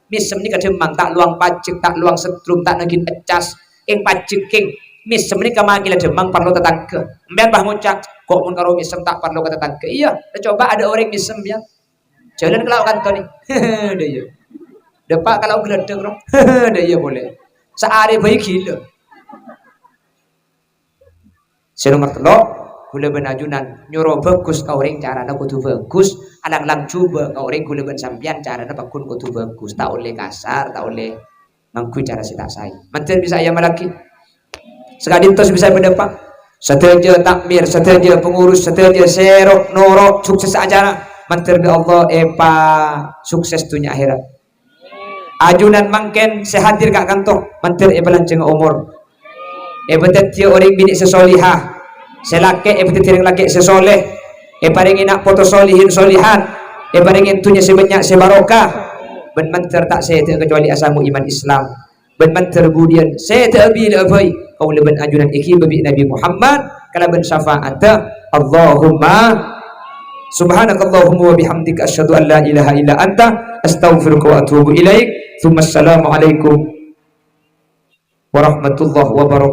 Mèsem nèka dhâmmang, ta' lowang pajek, ta' lowang setrum, ta' naghin eccas. Kèng pajek, kèng. Mèsem nèka makèla dhâmmang parlo tatangghâ. Sampèyan, Bah, ngoca', "Ko' mon karo mèsem ta' parlo ka tatangghâ." Iyâ, coba ada orèng mèsem, yâ. Jhâlân ka lao' kanto nè. Dâ' iyâ. Dâpa' ka lao' ghâlâdhâk, ro. Dâ' iyâ polè. Saarè bhâi ghilâ. Sè nomer tello', kaulâ bân ajunan nyoro bhâghus ka orèng carana kodhu bhâghus, alang-lang jhubâ' ka orèng kaulâ bân sampèyan carana pagghun kodhu bhâghus, ta' ollè kasar, ta' ollè ngangghuy cara sè ta' saè. Mandhâr bisa èamallaghi. Saka'dinto sè bisa èpadâpa'. Sadhâjâ takmir, sadhâjâ pengurus, sadhâjâ sè ro-, noro' sukses acara. Mandhâr bi' Allah èpasukses dhunnya akhèrat. Ajunan mangkèn sè hadir ka kanto, mandhâr èpalanjhângnga omor. Èpadhâddhiyâ orèng binè' sè solihah, sè lakè' èpadhâddhi orèng lakè' sè soleh, èparèngè na' poto solihin solihat, èparèngè dhunnya sè bânnya' sè barokah, bân mandhâr ta' sèdhâ kacobâli asango iman Islam. Bân mandhâr budiyân sèdhâ bila'a bhâi, kaulâ bân ajunan èghibâ bi' Nabi Muhammad kalabân syafa'atta. Allahumma, subhanakallahumma wa bihamdika, asyhadu an la ilaha illa anta, astaghfiruka wa atubu ilaik. Tsumma assalamualaikum warahmatullahi wabarakatuh.